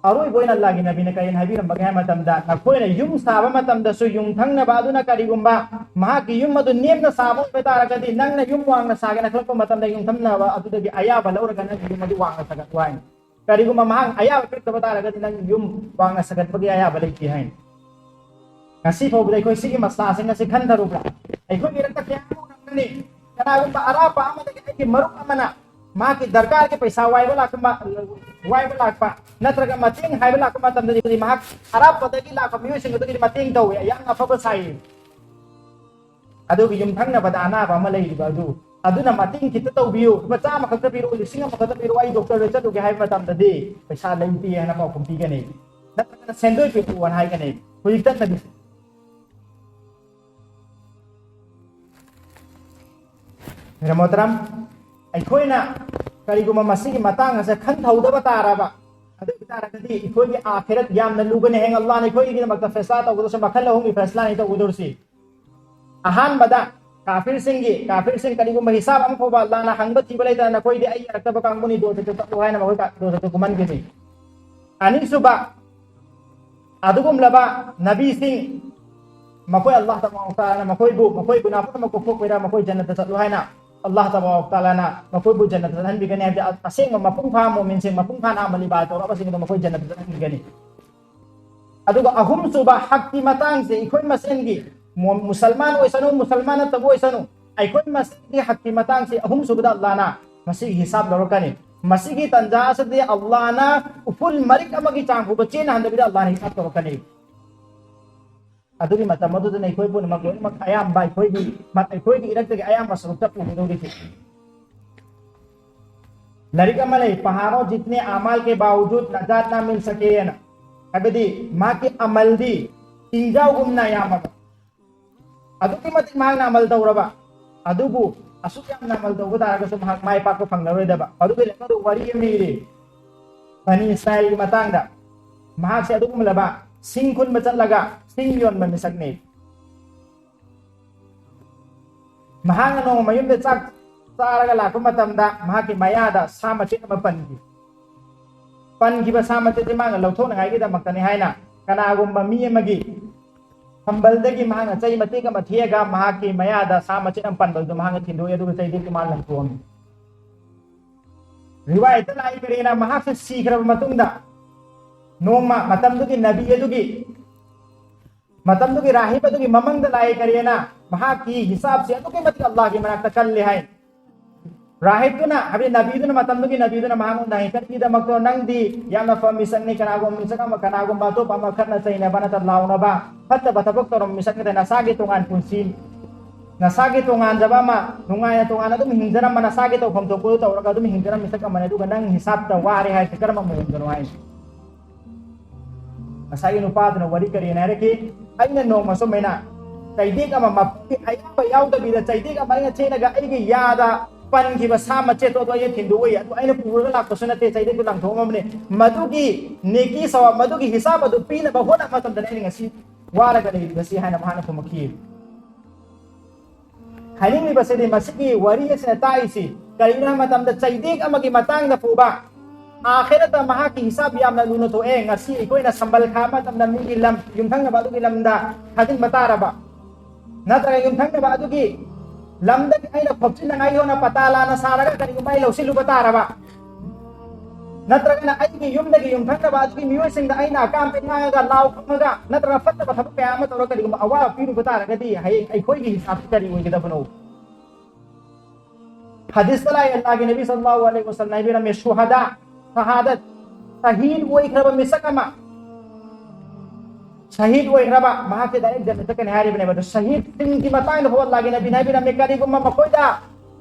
ꯑꯔꯣꯏꯕ ꯑꯣꯏꯅ ꯑꯜꯂꯥꯍꯒꯤ ꯅꯕꯤꯅ ꯀꯔꯤꯅ ꯍꯥꯏꯕꯤꯔꯝꯕꯒꯦ ꯍꯥꯏꯕ ꯃꯇꯝꯗ, ꯅꯈꯣꯏꯅ ꯌꯨꯝ ꯁꯥꯕ ꯃꯇꯝꯗꯁꯨ ꯌꯨꯝꯊꯪꯅꯕ ꯑꯗꯨꯅ ꯀꯔꯤꯒꯨꯝꯕ ꯃꯍꯥꯛꯀꯤ ꯌꯨꯝ ꯑꯗꯨ ꯅꯦꯝꯅ ꯁꯥꯕ ꯑꯣꯏꯕ ꯇꯥꯔꯒꯗꯤ, ꯅꯪꯅ ꯌꯨꯝ ꯋꯥꯡꯅ ꯁꯥꯒꯦꯅ ꯈꯜꯂꯛꯄ ꯃꯇꯝꯗ ꯌꯨꯝꯊꯪꯅꯕ ꯑꯗꯨꯗꯒꯤ ꯑꯌꯥꯕ ꯂꯧꯔꯒ ꯅꯪꯒꯤ ꯌꯨꯝ ꯑꯗꯨ ꯋꯥꯡꯅ ꯁꯥꯒꯠꯂꯨ ꯍꯥꯏꯅꯤ꯫ ꯀꯔꯤꯒꯨꯝꯕ ꯃꯍꯥꯛ ꯑꯌꯥꯕ ꯄꯤꯔꯛꯇꯕ ꯇꯥꯔꯒꯗꯤ ꯅꯪꯒꯤ ꯌꯨꯝ ꯋꯥꯡꯅ ꯁꯥꯒꯠꯄꯒꯤ ꯑꯌꯥꯕ ꯂꯩꯇꯦ ꯍꯥꯏꯅꯤ꯫ ꯉꯁꯤ ꯐꯥꯎꯕꯗ ꯑꯩꯈꯣꯏ ꯁꯤꯒꯤ ꯃꯁꯂꯥꯁꯤꯡ ꯑꯁꯤ ꯈꯟꯊꯔꯨꯕ꯭ꯔꯥ? ꯑꯩꯈꯣꯏ ꯃꯤꯔꯛꯇ ꯀꯌꯥ ꯑꯃ ꯎꯔꯝꯒꯅꯤ, ꯀꯅꯥꯒꯨꯝꯕ ꯑꯔꯥꯞꯄ ꯑꯃꯗꯒꯤ ꯑꯩꯒꯤ ꯃꯔꯨꯞ ꯑꯃꯅ ꯃꯍꯥꯛꯀꯤ ꯗꯔꯀꯥꯔꯒꯤ ꯄꯩꯁꯥ ꯋꯥꯏꯕ ꯂꯥꯛꯄ, ꯋꯥꯏꯕ ꯂꯥꯛꯄ, ꯅꯠꯇ꯭ꯔꯒ ꯃꯇꯦꯡ ꯍꯥꯏꯕ ꯂꯥꯛꯄ ꯃꯇꯝꯗꯗꯤ ꯃꯍꯥꯛ ꯑꯔꯥꯞꯄꯗꯒꯤ ꯂꯥꯛꯄ ꯃꯤꯑꯣꯏꯁꯤꯡ ꯑꯗꯨꯒꯤꯗꯤ ꯃꯇꯦꯡ ꯇꯧꯋꯤ, ꯌꯥꯝꯅ ꯑꯐꯕ ꯁꯥꯏ꯫ ꯑꯗꯨꯒ ꯌꯨꯝꯊꯪꯅꯕꯗ ꯑꯅꯥꯕ ꯑꯃ ꯂꯩꯔꯤꯕ ꯑꯗꯨ, ꯑꯗꯨꯅ ꯃꯇꯦꯡ ꯈꯤꯇ ꯇꯧꯕꯤꯌꯨ, ꯂꯨꯄꯥ ꯆꯥꯝꯃ ꯈꯛꯇ ꯄꯤꯔꯛꯎ, ꯂꯤꯁꯤꯡ ꯑꯃ ꯈꯛꯇ ꯄꯤꯔꯛꯎ, ꯑꯩ ꯗꯣꯛꯇꯔꯗ ꯆꯠꯂꯨꯒꯦ ꯍꯥꯏꯕ ꯃꯇꯝꯗꯗꯤ ꯄꯩꯁꯥ ꯂꯩꯇꯦ ꯍꯥꯏꯅ ꯄꯥꯎꯈꯨꯝ ꯄꯤꯒꯅꯤ, ꯅꯠꯇ꯭ꯔꯒꯅ ꯁꯦꯟꯗꯣꯏ ꯄꯤꯔꯛꯎ ꯍꯥꯏꯅ ꯍꯥꯏꯒꯅꯤ꯫ ꯍꯧꯖꯤꯛꯇ ꯅꯕꯤ ꯃꯦꯔꯥ ꯃꯣꯍꯇꯔꯝ, ꯑꯩꯈꯣꯏꯅ ꯀꯔꯤꯒꯨꯝꯕ ꯃꯁꯤꯒꯤ ꯃꯇꯥꯡ ꯑꯁꯦ ꯈꯟꯊꯍꯧꯗꯕ ꯇꯥꯔꯕ, ꯑꯗꯨ ꯑꯣꯏ ꯇꯥꯔꯒꯗꯤ ꯑꯩꯈꯣꯏꯒꯤ ꯑꯥꯈꯤꯔꯠ ꯌꯥꯝꯅ ꯂꯨꯒꯅꯤ꯫ ꯍꯌꯦꯡ ꯑꯜꯂꯥꯍꯅ ꯑꯩꯈꯣꯏꯒꯤꯗꯃꯛꯇ ꯐꯦꯁꯂꯥ ꯇꯧꯒꯗꯧꯁꯦ ꯃꯈꯜ ꯑꯍꯨꯝꯒꯤ ꯐꯦꯁꯂꯥꯅꯤ ꯇꯧꯒꯗꯧꯔꯤꯁꯤ꯫ ꯑꯍꯥꯟꯕꯗ, ꯀꯥꯐꯤꯔꯁꯤꯡꯒꯤ, ꯀꯥꯐꯤꯔꯁꯤꯡ ꯀꯔꯤꯒꯨꯝꯕ ꯍꯤꯁꯥꯕ ꯑꯃ ꯐꯥꯎꯕ ꯑꯜꯂꯥꯍꯅ ꯍꯪꯕ ꯊꯤꯕ ꯂꯩꯇꯅ, "ꯅꯈꯣꯏꯗꯤ ꯑꯩ ꯌꯥꯔꯛꯇꯕ ꯀꯥꯡꯕꯨꯅꯤ, ꯗꯣꯖꯈꯇ ꯆꯠꯂꯨ" ꯍꯥꯏꯅ ꯃꯈꯣꯏ ꯀꯥ-, ꯗꯣꯖꯈꯇ ꯀꯨꯝꯍꯟꯈꯤꯅꯤ꯫ ꯑꯅꯤꯁꯨꯕ, ꯑꯗꯨꯒꯨꯝꯂꯕ ꯅꯕꯤꯁꯤꯡ, ꯃꯈꯣꯏ ꯑꯜꯂꯥꯍ ꯇꯕꯥꯔꯛ ꯋ ꯇꯥꯂꯥꯅ ꯃꯈꯣꯏꯕꯨ, ꯃꯈꯣꯏ ꯒꯨꯅꯥꯍ ꯄꯨꯝꯅꯃꯛ ꯀꯣꯛꯊꯣꯛꯄꯤꯔ ꯃꯈꯣꯏ ꯖꯟꯅꯠꯇ ꯆꯠꯂꯨ ꯍꯥꯏꯅ ꯑꯜꯂꯥꯍ ꯇꯕꯥꯔꯛ ꯋ ꯇꯥꯂꯥꯅ ꯃꯈꯣꯏꯕꯨ ꯖꯟꯅꯠꯇ ꯆꯠꯍꯟꯕꯤꯒꯅꯤ ꯍꯥꯏꯕꯗꯤ, ꯑ-, ꯑꯁꯦꯡꯕ ꯃꯄꯨꯡ ꯐꯥꯕ ꯃꯣꯃꯤꯟꯁꯤꯡ, ꯃꯄꯨꯡ ꯐꯥꯅ ꯑꯃꯜ ꯏꯕꯥꯗ ꯇꯧꯔꯕꯁꯤꯡ ꯑꯗꯨ ꯃꯈꯣꯏ ꯖꯟꯅꯠꯇ ꯆꯠꯍꯟꯕꯤꯒꯅꯤ꯫ ꯑꯗꯨꯒ ꯑꯍꯨꯝꯁꯨꯕ ꯍꯛꯀꯤ ꯃꯇꯥꯡꯁꯦ ꯑꯩꯈꯣꯏ ꯃꯁꯦꯟꯒꯤ, ꯃꯨ-, ꯃꯨꯁꯜꯃꯥꯟ ꯑꯣꯏꯁꯅꯨ, ꯃꯨꯁꯜꯃꯥꯟ ꯅꯠꯇꯕ ꯑꯣꯏꯁꯅꯨ, ꯑꯩꯈꯣꯏ ꯃꯁꯦꯟꯒꯤ ꯍꯛꯀꯤ ꯃꯇꯥꯡꯁꯦ ꯑꯍꯨꯝꯁꯨꯕꯗ ꯑꯜꯂꯥꯍꯅ ꯃꯁꯤꯒꯤ ꯍꯤꯁꯥꯕ ꯂꯧꯔꯛꯀꯅꯤ꯫ ꯃꯁꯤꯒꯤ ꯇꯟꯖꯥ ꯑꯁꯤꯗꯤ ꯑꯜꯂꯥꯍꯅ ꯎꯐꯨꯜ ꯃꯔꯤꯛ ꯑꯃꯒꯤ ꯆꯥꯡ ꯐꯥꯎꯕ ꯆꯦꯟꯍꯟꯗꯕꯤꯗ ꯑꯜꯂꯥꯍꯅ ꯍꯤꯁꯥꯕ ꯇꯧꯔꯛꯀꯅꯤ꯫ ꯑꯗꯨꯒꯤ ꯃꯇꯝ ꯑꯗꯨꯗꯅ ꯑꯩꯈꯣꯏ ꯄꯨꯝꯅꯃꯛ ꯂꯣꯏꯅꯃꯛ ꯑꯌꯥꯝꯕ ꯑꯩꯈꯣꯏꯒꯤ, ꯑꯩꯈꯣꯏꯒꯤ ꯏꯔꯛꯇꯒꯤ ꯑꯌꯥꯝꯕ ꯁꯔꯨꯛꯇ ꯄꯨꯒꯗꯧꯔꯤꯁꯦ꯫ ꯂꯥꯏꯔꯤꯛ ꯑꯃ ꯂꯩ, "ꯄꯍꯥꯔꯣ ꯖꯤꯠꯅꯦ ꯑꯃꯥꯜ ꯀꯦ ꯕꯥꯋꯖꯨꯗ ꯅꯖꯥꯠ ꯅꯥ ꯃꯤꯜ ꯁꯀꯦ" ꯍꯥꯏꯅ꯫ ꯍꯥꯏꯕꯗꯤ ꯃꯍꯥꯛꯀꯤ ꯑꯃꯜꯗꯤ ꯇꯤꯟꯖꯥꯎꯒꯨꯝꯅ ꯌꯥꯝꯃꯕ, ꯑꯗꯨꯛꯀꯤ ꯃꯇꯤꯛ ꯃꯍꯥꯛꯅ ꯑꯃꯜ ꯇꯧꯔꯕ, ꯑꯗꯨꯕꯨ ꯑꯁꯨꯛ ꯌꯥꯝꯅ ꯑꯃꯜ ꯇꯧꯕ ꯇꯥꯔꯒꯁꯨ ꯃꯍꯥꯛ ꯃꯥꯏ ꯄꯥꯛꯄ ꯐꯪꯂꯔꯣꯏꯗꯕ꯫ ꯑꯗꯨꯒ ꯂꯦꯞꯄꯗ ꯋꯥꯔꯤ ꯑꯃ ꯏꯔꯤ, ꯕꯅꯤ ꯏꯁꯔꯥꯏꯜꯒꯤ ꯃꯇꯥꯡꯗ꯫ ꯃꯍꯥꯛꯁꯦ ꯑꯗꯨꯒꯨꯝꯂꯕ ꯁꯤꯡ ꯈꯨꯟꯕ ꯆꯠꯂꯒ ꯁꯤꯡ ꯌꯣꯟꯕ ꯃꯤꯁꯛꯅꯤ꯫ ꯃꯍꯥꯛꯅ ꯅꯣꯡꯃ ꯃꯌꯨꯝꯗ ꯆꯥꯛ ꯆꯥꯔꯒ ꯂꯥꯛꯄ ꯃꯇꯝꯗ ꯃꯍꯥꯛꯀꯤ ꯃꯌꯥꯗ ꯁꯥ ꯃꯆꯦꯠ ꯑꯃ ꯄꯟꯈꯤ꯫ ꯄꯟꯈꯤꯕ ꯁꯥ ꯃꯆꯦꯠꯁꯤ ꯃꯥꯅ ꯂꯧꯊꯣꯛꯅꯉꯥꯏꯒꯤꯗꯃꯛꯇꯅꯤ ꯍꯥꯏꯅ ꯀꯅꯥꯒꯨꯝꯕ ꯃꯤ ꯑꯃꯒꯤ ꯁꯝꯕꯜꯗꯒꯤ ꯃꯍꯥꯛꯅ ꯆꯩ ꯃꯇꯦꯛ ꯑꯃ ꯊꯦꯛꯑꯒ ꯃꯍꯥꯛꯀꯤ ꯃꯌꯥꯗ ꯁꯥ ꯃꯆꯦꯠ ꯑꯃ ꯄꯟꯕꯗꯨ ꯃꯍꯥꯛꯅ ꯊꯤꯟꯗꯣꯛꯏ, ꯑꯗꯨꯒ ꯆꯩꯗꯨ ꯃꯥꯅ ꯂꯪꯊꯣꯛꯑꯝꯃꯤ꯫ ꯔꯤꯋꯥꯌꯠꯇ ꯂꯥꯛꯏ ꯀꯔꯤꯅ, ꯃꯍꯥꯛꯁꯦ ꯁꯤꯈ꯭ꯔꯕ ꯃꯇꯨꯡꯗ ꯅꯣꯡꯃ ꯃꯇꯝꯗꯨꯒꯤ ꯅꯕꯤ ꯑꯗꯨꯒꯤ, ꯃꯇꯝꯗꯨꯒꯤ ꯔꯥꯍꯤꯕ ꯑꯗꯨꯒꯤ ꯃꯃꯪꯗ ꯂꯥꯛꯏ ꯀꯔꯤꯅ, ꯃꯍꯥꯛꯀꯤ ꯍꯤꯁꯥꯕꯁꯦ ꯑꯗꯨꯛꯀꯤ ꯃꯇꯤꯛ ꯑꯜꯂꯥꯍꯒꯤ ꯃꯅꯥꯛꯇ ꯀꯜꯂꯤ ꯍꯥꯏ꯫ ꯔꯥꯍꯤꯕꯇꯨꯅ, ꯍꯥꯏꯕꯗꯤ ꯅꯕꯤꯗꯨꯅ, ꯃꯇꯝꯗꯨꯒꯤ ꯅꯕꯤꯗꯨꯅ ꯃꯍꯥꯛꯉꯣꯟꯗ ꯍꯥꯏ, "ꯀꯔꯤꯒꯤꯗꯃꯛꯇꯣ ꯅꯪꯗꯤ ꯌꯥꯝꯅ ꯐꯕ ꯃꯤꯁꯛꯅꯤ, ꯀꯅꯥꯒꯨꯝꯕ ꯃꯤꯁꯛ ꯑꯃ, ꯀꯅꯥꯒꯨꯝꯕ ꯑꯇꯣꯞꯄ ꯑꯃ ꯈꯠꯅ ꯆꯩꯅꯕ ꯅꯠꯇ꯭ꯔ ꯂꯥꯎꯅꯕ, ꯐꯠꯇꯕ ꯊꯕꯛ ꯇꯧꯔꯝꯕ ꯃꯤꯁꯛ ꯅꯠꯇꯦ, ꯅꯁꯥꯒꯤ ꯇꯣꯉꯥꯟ ꯄꯨꯟꯁꯤ, ꯅꯁꯥꯒꯤ ꯇꯣꯉꯥꯟꯖꯕ ꯑꯃ, ꯅꯨꯡꯉꯥꯏꯅ ꯇꯣꯉꯥꯟꯅ ꯑꯗꯨꯝ ꯍꯤꯡꯖꯔꯝꯕ, ꯅꯁꯥꯒꯤ ꯇꯧꯐꯝ ꯊꯣꯛꯄꯗꯨ ꯇꯧꯔꯒ ꯑꯗꯨꯝ ꯍꯤꯡꯖꯔꯝꯕ ꯃꯤꯁꯛ ꯑꯃꯅꯤ, ꯑꯗꯨꯒ ꯅꯪ ꯍꯤꯁꯥꯕꯇ ꯋꯥꯔꯦ ꯍꯥꯏꯁꯦ ꯀꯔꯝꯕ ꯃꯑꯣꯡꯗꯅꯣ?" ꯍꯥꯏꯁꯦ꯫ ꯉꯁꯥꯏꯒꯤ ꯅꯨꯄꯥꯗꯨꯅ ꯋꯥꯔꯤ ꯀꯔꯤꯅ ꯍꯥꯏꯔꯛꯈꯤ? "ꯑꯩꯅ ꯅꯣꯡꯃ ꯁꯨꯃꯥꯏꯅ ꯆꯩꯗꯦꯛ ꯑꯃ, ꯃꯄꯨꯒꯤ ꯑꯌꯥꯝꯕ ꯌꯥꯎꯗꯕꯤꯗ ꯆꯩꯗꯦꯛ ꯑꯃ ꯑꯩꯅ ꯊꯦꯡꯅꯒ ꯑꯩꯒꯤ ꯌꯥꯗ ꯄꯟꯈꯤꯕ ꯁꯥ ꯃꯆꯦꯠꯇꯣ ꯑꯗꯨ ꯑꯩꯅ ꯊꯤꯟꯗꯣꯛꯎꯏ, ꯑꯗꯨ ꯑꯩꯅ ꯄꯨꯔꯒ ꯂꯥꯛꯄꯁꯨ ꯅꯠꯇꯦ, ꯆꯩꯗꯦꯛꯇꯨ ꯂꯪꯊꯣꯛꯑꯝꯃꯕꯅꯦ, ꯃꯗꯨꯒꯤ ꯅꯦꯀꯤ ꯁꯋꯥꯕ, ꯃꯗꯨꯒꯤ ꯍꯤꯁꯥꯕ ꯑꯗꯨ ꯄꯤꯅꯕ ꯍꯣꯠꯅꯕ ꯃꯇꯝꯗꯅ ꯑꯩꯅ ꯉꯁꯤ ꯋꯥꯔꯒ ꯂꯩꯔꯤꯕꯁꯤ" ꯍꯥꯏꯅ ꯃꯍꯥꯛꯅ ꯈꯨꯝꯃꯛꯈꯤ꯫ ꯍꯥꯏꯅꯤꯡꯂꯤꯕꯁꯤꯗꯤ ꯃꯁꯤꯒꯤ ꯋꯥꯔꯤ ꯑꯁꯤꯅ ꯇꯥꯛꯏꯁꯤ ꯀꯔꯤꯒꯤꯅꯣ ꯍꯥꯏꯕ ꯃꯇꯝꯗ ꯆꯩꯗꯦꯛ ꯑꯃꯒꯤ ꯃꯇꯥꯡꯗ ꯐꯥꯎꯕ ꯑꯥꯈꯤꯔꯠꯇ ꯃꯍꯥꯛꯀꯤ ꯍꯤꯁꯥꯕ ꯌꯥꯝꯅ ꯂꯨꯅ ꯊꯣꯛꯑꯦ꯫ ꯉꯁꯤ ꯑꯩꯈꯣꯏꯅ ꯁꯝꯕꯜ ꯈꯥꯕ ꯃꯇꯝꯗ ꯃꯤꯒꯤ ꯂꯝ, ꯌꯨꯝꯊꯪꯅꯕ ꯑꯗꯨꯒꯤ ꯂꯝꯗ ꯊꯥꯖꯤꯟꯕ ꯇꯥꯔꯕ, ꯅꯠꯇ꯭ꯔꯒ ꯌꯨꯝꯊꯪꯅꯕ ꯑꯗꯨꯒꯤ ꯂꯝꯗꯒꯤ ꯑꯩꯅ ꯈꯣꯞꯆꯤꯟꯅꯉꯥꯏꯒꯤ ꯍꯣꯠꯅ ꯄꯇꯥ ꯂꯥꯟꯅ ꯁꯥꯔꯒ ꯀꯔꯤꯒꯨꯝꯕ ꯑꯩ ꯂꯧꯁꯤꯜꯂꯨꯕ ꯇꯥꯔꯕ, ꯅꯠꯇ꯭ꯔꯒꯅ ꯑꯩꯒꯤ ꯌꯨꯝꯗꯒꯤ ꯌꯨꯝꯊꯪꯅꯕ ꯑꯗꯨꯒꯤ ꯃꯤꯑꯣꯏꯁꯤꯡꯗ ꯑꯩꯅ ꯑꯀꯥꯝꯄꯦꯠ ꯉꯥꯡꯉꯒ ꯂꯥꯎ ꯈꯣꯡꯉꯒ ꯅꯠꯇ꯭ꯔꯒ ꯐꯠꯇꯕ ꯊꯕꯛ ꯀꯌꯥ ꯑꯃ ꯇꯧꯔꯒ ꯀꯔꯤꯒꯨꯝꯕ ꯑꯋꯥꯕ ꯄꯤꯔꯨꯕ ꯇꯥꯔꯒꯗꯤ ꯍꯌꯦꯡ ꯑꯩꯈꯣꯏꯒꯤ ꯍꯤꯁꯥꯕꯁꯤ ꯀꯔꯤ ꯑꯣꯏꯒꯗꯕꯅꯣ? ꯍꯗꯤꯁꯇ ꯂꯥꯛꯑꯦ, ꯑꯜꯂꯥꯍꯒꯤ ꯅꯕꯤ ꯁꯜꯂꯜꯂꯥꯍꯨ ꯑꯂꯩꯍꯤ ꯋꯁꯜꯂꯝꯅ ꯍꯥꯏꯕꯤꯔꯝꯃꯦ, ꯁꯨꯍꯗꯥ, ꯁꯍꯥꯗꯠ, ꯁꯍꯤꯗ ꯑꯣꯏꯈ꯭ꯔꯕ ꯃꯤꯁꯛ ꯑꯃ, ꯁꯍꯤꯗ ꯑꯣꯏꯈ꯭ꯔꯕ, ꯃꯍꯥꯛꯁꯦ ꯗꯥꯏꯔꯦꯛ ꯖꯟꯅꯠ ꯆꯠꯀꯅꯤ ꯍꯥꯏꯔꯤꯕꯅꯦꯕ꯫ ꯑꯗꯣ ꯁꯍꯤꯗꯁꯤꯡꯒꯤ ꯃꯇꯥꯡꯗ ꯐꯥꯎ ꯑꯜꯂꯥꯍꯒꯤ ꯅꯕꯤꯅ ꯍꯥꯏꯕꯤꯔꯝꯃꯦ, ꯀꯔꯤꯒꯨꯝꯕ ꯃꯈꯣꯏꯗ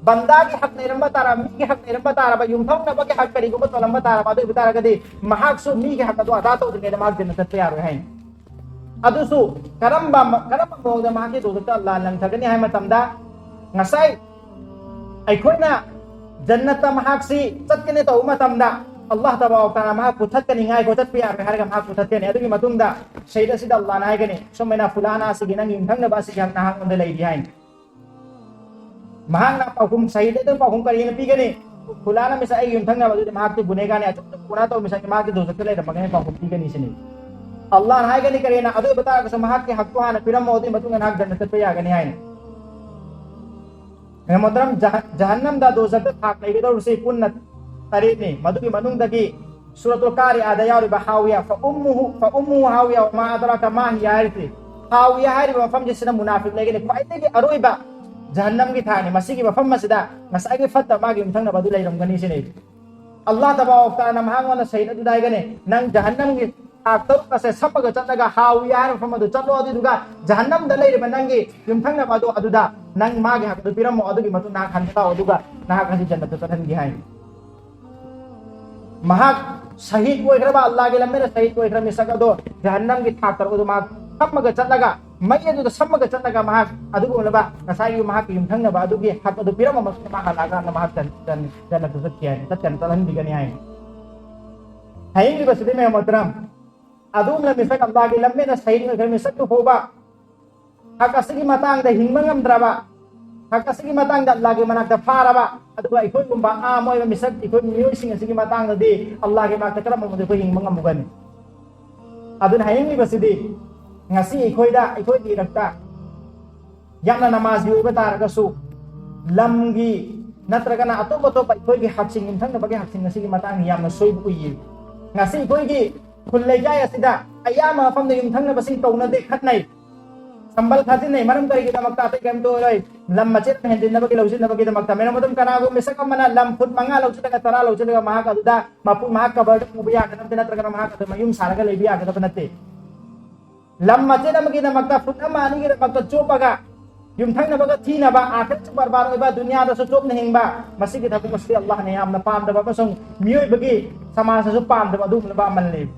ꯕꯟꯗꯥꯒꯤ ꯍꯛ ꯂꯩꯔꯝꯕ ꯇꯥꯔꯕ, ꯃꯤꯒꯤ ꯍꯛ ꯂꯩꯔꯝꯕ ꯇꯥꯔꯕ, ꯌꯨꯝꯊꯪꯅꯕꯒꯤ ꯍꯛ ꯀꯔꯤꯒꯨꯝꯕ ꯆꯣꯜꯂꯝꯕ ꯇꯥꯔꯕ, ꯑꯗꯨ ꯑꯣꯏꯕ ꯇꯥꯔꯒꯗꯤ ꯃꯍꯥꯛꯁꯨ ꯃꯤꯒꯤ ꯍꯛ ꯑꯗꯨ ꯑꯗꯥ ꯇꯧꯗ꯭ꯔꯤꯉꯩꯗ ꯃꯍꯥꯛ ꯖꯟꯅꯠ ꯆꯠꯄ ꯌꯥꯔꯣꯏ ꯍꯥꯏꯅꯤ꯫ ꯑꯗꯨꯁꯨ ꯀꯔꯝꯕ ꯀꯔꯝꯕ ꯃꯑꯣꯡꯗ ꯃꯍꯥꯛꯀꯤ ꯗꯣꯖꯈꯇ ꯑꯜꯂꯥꯍ ꯂꯪꯊꯒꯅꯤ ꯍꯥꯏꯕ ꯃꯇꯝꯗ, ꯉꯁꯥꯏ ꯑꯩꯈꯣꯏꯅ ꯖꯟꯅꯠꯇ ꯃꯍꯥꯛꯁꯤ ꯆꯠꯀꯅꯤ ꯇꯧꯕ ꯃꯇꯝꯗ, ꯑꯜꯂꯥꯍ ꯇꯕꯥꯔꯛ ꯇꯥꯂꯥ ꯃꯍꯥꯛ ꯄꯨꯊꯠꯀꯅꯤ, ꯉꯥꯏꯈꯣ, ꯆꯠꯄ ꯌꯥꯔꯣꯏ ꯍꯥꯏꯔꯒ ꯃꯍꯥꯛ ꯄꯨꯊꯠꯀꯅꯤ꯫ ꯑꯗꯨꯒꯤ ꯃꯇꯨꯡꯗ ꯁꯍꯤꯗ ꯑꯁꯤꯗ ꯑꯜꯂꯥꯍꯅ ꯍꯥꯏꯒꯅꯤ, ꯁꯨꯃꯥꯏꯅ ꯐꯨꯂꯥꯅ ꯑꯁꯤꯒꯤ, ꯅꯪꯒꯤ ꯌꯨꯝꯊꯪꯅꯕ ꯑꯁꯤꯒꯤ ꯍꯛ ꯅꯍꯥꯛꯉꯣꯟꯗ ꯂꯩꯔꯤ ꯍꯥꯏꯅ꯫ ꯃꯍꯥꯛꯅ ꯄꯥꯎꯈꯨꯝ, ꯁꯍꯤꯗ ꯑꯗꯨꯝ ꯄꯥꯎꯈꯨꯝ ꯀꯔꯤꯅ ꯄꯤꯒꯅꯤ? ꯐꯨꯂꯥꯅ ꯃꯤꯁꯛ ꯑꯩꯒꯤ ꯌꯨꯝꯊꯪꯅꯕ ꯑꯗꯨꯗꯤ ꯃꯍꯥꯛꯇꯤ ꯒꯨꯅꯦꯒꯥꯔꯅꯤ, ꯑꯆꯨꯝꯕ ꯒꯨꯅꯥ ꯇꯧꯕ ꯃꯤꯁꯛꯅꯤ, ꯃꯍꯥꯛꯀꯤ ꯗꯣꯖꯈꯇ ꯂꯩꯔꯝꯃꯒꯅꯤ ꯄꯥꯎꯈꯨꯝ ꯄꯤꯒꯅꯤ ꯁꯤꯅꯤ꯫ ꯑꯜꯂꯥꯍꯅ ꯍꯥꯏꯒꯅꯤ, ꯀꯔꯤꯅ? ꯑꯗꯨ ꯑꯣꯏꯕ ꯇꯥꯔꯒꯁꯨ ꯃꯍꯥꯛꯀꯤ ꯍꯛꯇꯣ ꯍꯥꯟꯅ ꯄꯤꯔꯝꯃꯣ, ꯑꯗꯨꯒꯤ ꯃꯇꯨꯡꯗ ꯅꯍꯥꯛ ꯖꯟꯅꯠ ꯆꯠꯄ ꯌꯥꯒꯅꯤ ꯍꯥꯏꯅ꯫ ꯃꯣꯍꯇꯔꯝ, ꯖꯍ-, ꯖꯍꯟꯅꯝꯗ, ꯗꯣꯖꯈꯇ ꯊꯥꯛ ꯂꯩꯒꯗꯧꯔꯤꯁꯤ ꯄꯨꯟꯅ ꯇꯔꯦꯠꯅꯤ꯫ ꯃꯗꯨꯒꯤ ꯃꯅꯨꯡꯗꯒꯤ ꯁꯨꯔꯇꯨꯜ ꯀꯥꯔꯤꯌꯥꯗ ꯌꯥꯎꯔꯤꯕ ꯍꯥꯋꯤꯌꯥ, "ꯐ ꯎꯝꯃꯨꯍꯨ, ꯐ ꯎꯝꯃꯨꯍꯨ ꯍꯥꯋꯤꯌꯥ ꯋ ꯃꯥ ꯑꯗꯔꯥꯀ ꯃꯥ ꯍꯤꯌꯥ" ꯍꯥꯏꯔꯤꯁꯤ, ꯍꯥꯋꯤꯌꯥ ꯍꯥꯏꯔꯤꯕ ꯃꯐꯝꯁꯤꯗ ꯃꯨꯅꯥꯐꯤꯛ ꯂꯩꯒꯅꯤ꯫ ꯈ꯭ꯋꯥꯏꯗꯒꯤ ꯑꯔꯣꯏꯕ ꯖꯍꯟꯅꯝꯒꯤ ꯊꯥꯛꯅꯤ꯫ ꯃꯁꯤꯒꯤ ꯃꯐꯝ ꯑꯁꯤꯗ ꯉꯁꯥꯏꯒꯤ ꯐꯠꯇ ꯃꯥꯒꯤ ꯌꯨꯝꯊꯪꯅꯕ ꯑꯗꯨ ꯂꯩꯔꯝꯒꯅꯤ ꯁꯤꯅꯤ꯫ ꯑꯜꯂꯥꯍ ꯇꯕꯥꯔꯛ ꯇꯥꯂꯥꯅ ꯃꯍꯥꯛꯉꯣꯟꯗ ꯁꯍꯤꯗ ꯑꯗꯨꯗ ꯍꯥꯏꯒꯅꯤ, ꯅꯪ ꯖꯍꯟꯅꯝꯒꯤ ꯊꯥꯛ ꯇꯔꯨꯛ ꯑꯁꯦ ꯁꯝꯃꯒ ꯆꯠꯂꯒ ꯍꯥꯋꯤꯌꯥ ꯍꯥꯏꯕ ꯃꯐꯝ ꯑꯗꯨ ꯆꯠꯂꯣ, ꯑꯗꯨꯗꯨꯒ ꯖꯍꯟꯅꯝꯗ ꯂꯩꯔꯤꯕ ꯅꯪꯒꯤ ꯌꯨꯝꯊꯪꯅꯕ ꯑꯗꯨ ꯑꯗꯨꯗ ꯅꯪ ꯃꯥꯒꯤ ꯍꯛ ꯑꯗꯨ ꯄꯤꯔꯝꯃꯣ, ꯑꯗꯨꯒꯤ ꯃꯇꯨꯡ ꯅꯍꯥꯛ ꯍꯟꯕ ꯂꯥꯛꯑꯣ, ꯑꯗꯨꯒ ꯅꯍꯥꯛ ꯑꯁꯤ ꯖꯟꯅꯠꯇ ꯆꯠꯍꯟꯒꯦ ꯍꯥꯏ꯫ ꯃꯍꯥꯛ ꯁꯍꯤꯗ ꯑꯣꯏꯈ꯭ꯔꯕ, ꯑꯜꯂꯥꯍꯒꯤ ꯂꯝꯕꯤꯗ ꯁꯍꯤꯗ ꯑꯣꯏꯈ꯭ꯔꯕ ꯃꯤꯁꯛ ꯑꯗꯣ ꯖꯍꯟꯅꯝꯒꯤ ꯊꯥꯛ ꯇꯔꯨꯛ ꯑꯗꯨ ꯃꯍꯥꯛ ꯁꯝꯃꯒ ꯆꯠꯂꯒ, ꯃꯩ ꯑꯗꯨꯗ ꯁꯝꯃꯒ ꯆꯠꯂꯒ ꯃꯍꯥꯛ ꯑꯗꯨꯒꯨꯝꯂꯕ ꯉꯁꯥꯏꯒꯤ ꯃꯍꯥꯛꯀꯤ ꯌꯨꯝꯊꯪꯅꯕ ꯑꯗꯨꯒꯤ ꯍꯛ ꯑꯗꯨ ꯄꯤꯔꯝꯕ ꯃꯇꯨꯡꯗ ꯃꯍꯥꯛ ꯍꯜꯂꯛꯑꯀꯥꯟꯗ ꯃꯍꯥꯛ ꯖꯟ-, ꯖꯟ-, ꯖꯟꯅꯠꯇ ꯆꯠꯈꯤ ꯍꯥꯏꯅ, ꯆꯠꯀꯅꯤ, ꯆꯠꯍꯟꯕꯤꯒꯅꯤ ꯍꯥꯏꯅ꯫ ꯍꯥꯏꯅꯤꯡꯂꯤꯕꯁꯤꯗꯤ ꯃꯌꯥꯝ ꯃꯣꯍꯇꯔꯝ, ꯑꯗꯨꯒꯨꯝꯂꯕ ꯃꯤꯁꯛ ꯑꯜꯂꯥꯍꯒꯤ ꯂꯝꯕꯤꯗ ꯁꯍꯤꯗ ꯑꯣꯏꯈ꯭ꯔꯕ ꯃꯤꯁꯛꯇꯨ ꯐꯥꯎꯕ ꯍꯛ ꯑꯁꯤꯒꯤ ꯃꯇꯥꯡꯗ ꯍꯤꯡꯕ ꯉꯝꯗ꯭ꯔꯕ, ꯍꯛ ꯑꯁꯤꯒꯤ ꯃꯇꯥꯡꯗ ꯑꯜꯂꯥꯍꯒꯤ ꯃꯅꯥꯛꯇ ꯐꯥꯔꯕ, ꯑꯗꯨꯒ ꯑꯩꯈꯣꯏꯒꯨꯝꯕ ꯑꯥꯝ ꯑꯣꯏꯕ ꯃꯤꯁꯛ, ꯑꯩꯈꯣꯏ ꯃꯤꯑꯣꯏꯁꯤꯡ ꯑꯁꯤꯒꯤ ꯃꯇꯥꯡꯗꯗꯤ ꯑꯜꯂꯥꯍꯒꯤ ꯃꯅꯥꯛꯇ ꯀꯔꯝꯕ ꯃꯑꯣꯡꯗ ꯑꯩꯈꯣꯏ ꯍꯤꯡꯕ ꯉꯝꯒꯅꯤ? ꯑꯗꯨꯅ ꯍꯥꯏꯅꯤꯡꯂꯤꯕꯁꯤꯗꯤ, ꯉꯁꯤ ꯑꯩꯈꯣꯏꯗ, ꯑꯩꯈꯣꯏꯒꯤ ꯏꯔꯛꯇ ꯌꯥꯝꯅ ꯅꯃꯥꯖꯤ ꯑꯣꯏꯕ ꯇꯥꯔꯒꯁꯨ, ꯂꯝꯒꯤ ꯅꯠꯇ꯭ꯔꯒꯅ ꯑꯇꯣꯞ ꯑꯇꯣꯞꯄ ꯑꯩꯈꯣꯏꯒꯤ ꯍꯛꯁꯤꯡ, ꯌꯨꯝꯊꯪꯅꯕꯒꯤ ꯍꯛꯁꯤꯡ ꯑꯁꯤꯒꯤ ꯃꯇꯥꯡꯗ ꯌꯥꯝꯅ ꯁꯣꯏꯕ ꯎꯏꯌꯦ꯫ ꯉꯁꯤ ꯑꯩꯈꯣꯏꯒꯤ ꯈꯨꯜ ꯂꯩꯀꯥꯏ ꯑꯁꯤꯗ ꯑꯌꯥꯝꯕ ꯃꯐꯝꯗ ꯌꯨꯝꯊꯪꯅꯕꯁꯤꯡ ꯇꯧꯅꯗꯦ, ꯈꯠꯅꯩ, ꯁꯝꯕꯜ ꯈꯥꯖꯤꯟꯅꯩ꯫ ꯃꯔꯝ ꯀꯔꯤꯒꯤꯗꯃꯛꯇ? ꯑꯇꯩ ꯀꯔꯤꯝꯇ ꯑꯣꯏꯔꯣꯏ, ꯂꯝ ꯃꯆꯦꯠ ꯑꯃ ꯍꯦꯟꯖꯤꯟꯅꯕꯒꯤ, ꯂꯧꯁꯤꯟꯅꯕꯒꯤꯗꯃꯛꯇ꯫ ꯃꯦꯔꯝ ꯑꯗꯨꯝ ꯀꯅꯥꯒꯨꯝꯕ ꯃꯤꯁꯛ ꯑꯃꯅ ꯂꯝ ꯐꯨꯠ ꯃꯉꯥ ꯂꯧꯁꯤꯜꯂꯒ, ꯇꯔꯥ ꯂꯧꯁꯤꯜꯂꯒ, ꯃꯍꯥꯛ ꯑꯗꯨꯗ ꯃꯄꯨ, ꯃꯍꯥꯛ ꯀꯕꯔꯗ ꯄꯨꯕ ꯌꯥꯒꯗꯕ ꯅꯠꯇ꯭ꯔꯒꯅ ꯃꯍꯥꯛ ꯑꯗꯨ ꯃꯌꯨꯝ ꯁꯥꯔꯒ ꯂꯩꯕ ꯌꯥꯒꯗꯕ ꯅꯠꯇꯦ꯫ ꯂꯝ ꯃꯆꯦꯠ ꯑꯃꯒꯤꯗꯃꯛꯇ, ꯐꯨꯠ ꯑꯃ ꯑꯅꯤꯒꯤꯗꯃꯛꯇ ꯆꯣꯞꯄꯒ, ꯌꯨꯝꯊꯪꯅꯕꯒ ꯊꯤꯅꯕ, ꯑꯥꯈꯤꯔꯠꯁꯨ ꯕꯔꯕꯥꯗ ꯑꯣꯏꯕ, ꯗꯨꯅꯤꯌꯥꯗꯁꯨ ꯆꯣꯞꯅ ꯍꯤꯡꯕ, ꯃꯁꯤꯒꯤ ꯊꯕꯛ ꯑꯁꯤ ꯑꯜꯂꯥꯍꯅ ꯌꯥꯝꯅ ꯄꯥꯝꯗꯕ ꯑꯃꯁꯨꯡ ꯃꯤꯑꯣꯏꯕꯒꯤ ꯁꯃꯥꯖꯇꯁꯨ ꯄꯥꯝꯗꯕ ꯑꯗꯨꯒꯨꯝꯂꯕ ꯑꯃꯜꯅꯤ꯫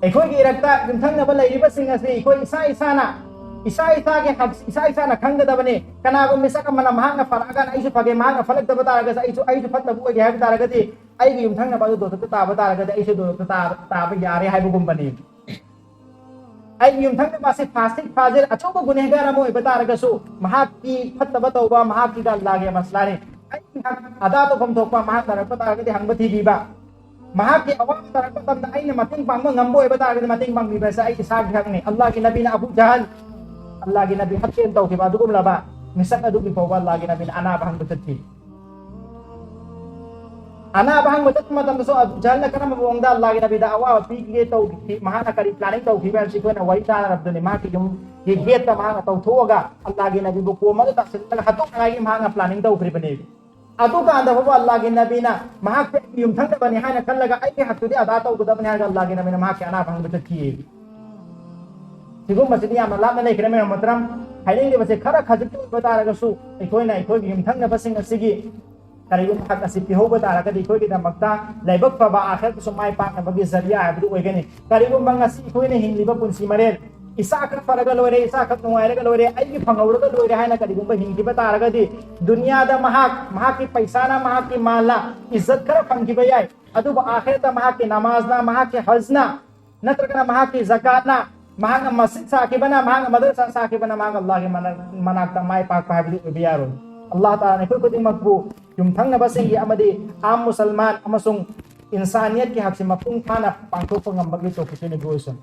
ꯑꯩꯈꯣꯏꯒꯤ ꯏꯔꯛꯇ ꯌꯨꯝꯊꯪꯅꯕ ꯂꯩꯔꯤꯕꯁꯤꯡ ꯑꯁꯤ ꯑꯩꯈꯣꯏ ꯏꯁꯥ ꯏꯁꯥꯅ ꯏꯁꯥ ꯏꯁꯥꯒꯤ ꯍꯛ-, ꯏꯁꯥ ꯏꯁꯥꯅ ꯈꯪꯒꯗꯕꯅꯤ꯫ ꯀꯅꯥꯒꯨꯝꯕ ꯃꯤꯁꯛ ꯑꯃꯅ ꯃꯍꯥꯛꯅ ꯐꯔꯛꯑꯒꯅ ꯑꯩꯁꯨ ꯐꯒꯦ, ꯃꯍꯥꯛꯅ ꯐꯠꯂꯛꯇꯕ ꯇꯥꯔꯒꯁꯨ ꯑꯩꯁꯨ, ꯑꯩꯁꯨ ꯐꯠꯇꯕ ꯑꯣꯏꯒꯦ ꯍꯥꯏꯕ ꯇꯥꯔꯒꯗꯤ, ꯑꯩꯒꯤ ꯌꯨꯝꯊꯪꯅꯕ ꯑꯗꯨ ꯗꯣꯖꯈꯇ ꯇꯥꯕ ꯇꯥꯔꯒꯗꯤ ꯑꯩꯁꯨ ꯗꯣꯖꯈꯇ ꯇꯥꯕ, ꯇꯥꯕ ꯌꯥꯔꯦ ꯍꯥꯏꯕꯒꯨꯝꯕꯅꯤ꯫ ꯑꯩꯒꯤ ꯌꯨꯝꯊꯪꯅꯕ ꯑꯁꯤ ꯐꯥꯁꯤꯛ ꯐꯥꯖꯤꯔ ꯑꯆꯧꯕ ꯒꯨꯅꯦꯒꯥꯔ ꯑꯃ ꯑꯣꯏꯕ ꯇꯥꯔꯒꯁꯨ, ꯃꯍꯥꯛꯀꯤ ꯐꯠꯇꯕ ꯇꯧꯕ ꯃꯍꯥꯛꯀꯤꯒ ꯑꯜꯂꯥꯍꯒꯤ ꯃꯁꯂꯥꯅꯤ꯫ ꯑꯩꯒꯤ ꯍꯛ ꯑꯗꯥ ꯇꯧꯐꯝ ꯊꯣꯛꯄ ꯃꯍꯥꯛ ꯅꯥꯔꯛꯄ ꯇꯥꯔꯒꯗꯤ ꯍꯪꯕ ꯊꯤꯕꯤꯕ, ꯃꯍꯥꯛꯀꯤ ꯑꯋꯥꯕ ꯇꯥꯔꯛꯄ ꯃꯇꯝꯗ ꯑꯩꯅ ꯃꯇꯦꯡ ꯄꯥꯡꯕ ꯉꯝꯕ ꯑꯣꯏꯕ ꯇꯥꯔꯒꯗꯤ ꯃꯇꯦꯡ ꯄꯥꯡꯕꯤꯕ ꯑꯁꯤ ꯑꯩ ꯏꯁꯥꯒꯤ ꯍꯛꯅꯤ꯫ ꯑꯜꯂꯥꯍꯒꯤ ꯅꯕꯤꯅ ꯑꯕꯨ ꯖꯍꯜ, ꯑꯜꯂꯥꯍꯒꯤ ꯅꯕꯤ ꯍꯛꯆꯦꯜ ꯇꯧꯈꯤꯕ ꯑꯗꯨꯒꯨꯝꯂꯕ ꯃꯤꯁꯛ ꯑꯗꯨꯒꯤ ꯐꯥꯎꯕ ꯑꯜꯂꯥꯍꯒꯤ ꯅꯕꯤꯅ ꯑꯅꯥꯕ ꯍꯪꯕ ꯆꯠꯈꯤ꯫ ꯑꯅꯥꯕ ꯍꯪꯕ ꯆꯠꯄ ꯃꯇꯝꯗꯁꯨ ꯑꯕꯨ ꯖꯍꯜꯅ ꯀꯔꯝꯕ ꯃꯑꯣꯡꯗ ꯑꯜꯂꯥꯍꯒꯤ ꯅꯕꯤꯗ ꯑꯋꯥꯕ ꯄꯤꯈꯤꯒꯦ ꯇꯧꯈꯤ, ꯃꯍꯥꯛꯅ ꯀꯔꯤ planning ꯇꯧꯈꯤꯕ ꯍꯥꯏꯕꯁꯤ ꯑꯩꯈꯣꯏꯅ ꯋꯥꯔꯤ ꯇꯥꯅꯔꯕꯗꯨꯅꯤ꯫ ꯃꯍꯥꯛꯀꯤ ꯌꯨꯝꯒꯤ gateꯇ ꯃꯍꯥꯛꯅ ꯇꯧꯊꯣꯛꯑꯒ ꯑꯜꯂꯥꯍꯒꯤ ꯅꯕꯤꯕꯨ ꯀꯣꯝ ꯑꯗꯨ ꯇꯥꯁꯤꯜꯂꯒ ꯍꯥꯠꯇꯣꯛꯅꯉꯥꯏꯒꯤ ꯃꯍꯥꯛꯅ planning ꯇꯧꯈ꯭ꯔꯤꯕꯅꯤ꯫ ꯑꯗꯨꯀꯥꯟꯗ ꯐꯥꯎꯕ ꯑꯜꯂꯥꯍꯒꯤ ꯅꯕꯤꯅ ꯃꯍꯥꯛꯁꯦ ꯑꯩꯒꯤ ꯌꯨꯝꯊꯪꯅꯕꯅꯤ ꯍꯥꯏꯅ ꯈꯜꯂꯒ ꯑꯩꯒꯤ ꯍꯛꯇꯨꯗꯤ ꯑꯗꯥ ꯇꯧꯒꯗꯕꯅꯤ ꯍꯥꯏꯔꯒ ꯑꯜꯂꯥꯍꯒꯤ ꯅꯕꯤꯅ ꯃꯍꯥꯛꯀꯤ ꯑꯅꯥꯕ ꯍꯪꯕ ꯆꯠꯈꯤ꯫ ꯁꯤꯒꯨꯝꯕꯁꯤꯗꯤ ꯌꯥꯝꯅ ꯂꯥꯞꯅ ꯂꯩꯈ꯭ꯔꯦ ꯃꯌꯥꯝ ꯃꯇꯔꯝ꯫ ꯍꯥꯏꯅꯤꯡꯂꯤꯕꯁꯦ ꯈꯔ ꯈꯖꯤꯛꯇ ꯑꯣꯏꯕ ꯇꯥꯔꯒꯁꯨ ꯑꯩꯈꯣꯏꯅ ꯑꯩꯈꯣꯏꯒꯤ ꯌꯨꯝꯊꯪꯅꯕꯁꯤꯡ ꯑꯁꯤꯒꯤ ꯀꯔꯤꯒꯨꯝꯕ ꯍꯛ ꯑꯁꯤ ꯄꯤꯍꯧꯕ ꯇꯥꯔꯒꯗꯤ ꯑꯩꯈꯣꯏꯒꯤꯗꯃꯛꯇ ꯂꯥꯏꯕꯛ ꯐꯕ ꯑꯥꯈꯤꯔꯠꯇꯁꯨ ꯃꯥꯏ ꯄꯥꯛꯅꯕꯒꯤ ꯖꯔꯤꯌꯥ ꯍꯥꯏꯕꯗꯨ ꯑꯣꯏꯒꯅꯤ꯫ ꯀꯔꯤꯒꯨꯝꯕ ꯉꯁꯤ ꯑꯩꯈꯣꯏꯅ ꯍꯤꯡꯂꯤꯕ ꯄꯨꯟꯁꯤ ꯃꯔꯦꯜ ꯏꯁꯥꯈꯛ ꯐꯔꯒ ꯂꯣꯏꯔꯦ, ꯏꯁꯥꯈꯛ ꯅꯨꯡꯉꯥꯏꯔꯒ ꯂꯣꯏꯔꯦ, ꯑꯩꯒꯤ ꯐꯪꯍꯧꯔꯒ ꯂꯣꯏꯔꯦ ꯍꯥꯏꯅ ꯀꯔꯤꯒꯨꯝꯕ ꯍꯤꯡꯈꯤꯕ ꯇꯥꯔꯒꯗꯤ ꯗꯨꯅꯤꯌꯥꯗ ꯃꯍꯥꯛ, ꯃꯍꯥꯛꯀꯤ ꯄꯩꯁꯥꯅ, ꯃꯍꯥꯛꯀꯤ ꯃꯥꯜꯅ ꯏꯖꯠ ꯈꯔ ꯐꯪꯈꯤꯕ ꯌꯥꯏ, ꯑꯗꯨꯕꯨ ꯑꯥꯈꯤꯔꯠꯇ ꯃꯍꯥꯛꯀꯤ ꯅꯃꯥꯖꯅ, ꯃꯍꯥꯛꯀꯤ ꯍꯖꯅ, ꯅꯠꯇ꯭ꯔꯒꯅ ꯃꯍꯥꯛꯀꯤ ꯖꯀꯥꯠꯅ, ꯃꯍꯥꯛꯅ ꯃꯁꯖꯤꯗ ꯁꯥꯈꯤꯕꯅ, ꯃꯍꯥꯛꯅ ꯃꯗꯔꯁꯥ ꯁꯥꯈꯤꯕꯅ ꯃꯍꯥꯛ ꯑꯜꯂꯥꯍꯒꯤ ꯃꯅꯥꯛ-, ꯃꯅꯥꯛꯇ ꯃꯥꯏ ꯄꯥꯛꯄ ꯍꯥꯏꯕꯗꯨ ꯑꯣꯏꯕ ꯌꯥꯔꯣꯏ꯫ ꯑꯜꯂꯥꯍ ꯇꯥꯂꯥꯅ ꯑꯩꯈꯣꯏ ꯈꯨꯗꯤꯡꯃꯛꯄꯨ ꯌꯨꯝꯊꯪꯅꯕꯁꯤꯡꯒꯤ ꯑꯃꯗꯤ ꯑꯥꯝ ꯃꯨꯁꯜꯃꯥꯟ ꯑꯃꯁꯨꯡ ꯏꯟꯁꯥꯅꯤꯌꯠꯀꯤ ꯍꯛꯁꯤ ꯃꯄꯨꯡ ꯐꯥꯅ ꯄꯥꯡꯊꯣꯛꯄ ꯉꯝꯕꯒꯤ ꯇꯧꯐꯤꯛ ꯄꯤꯅꯕꯤꯌꯨ꯫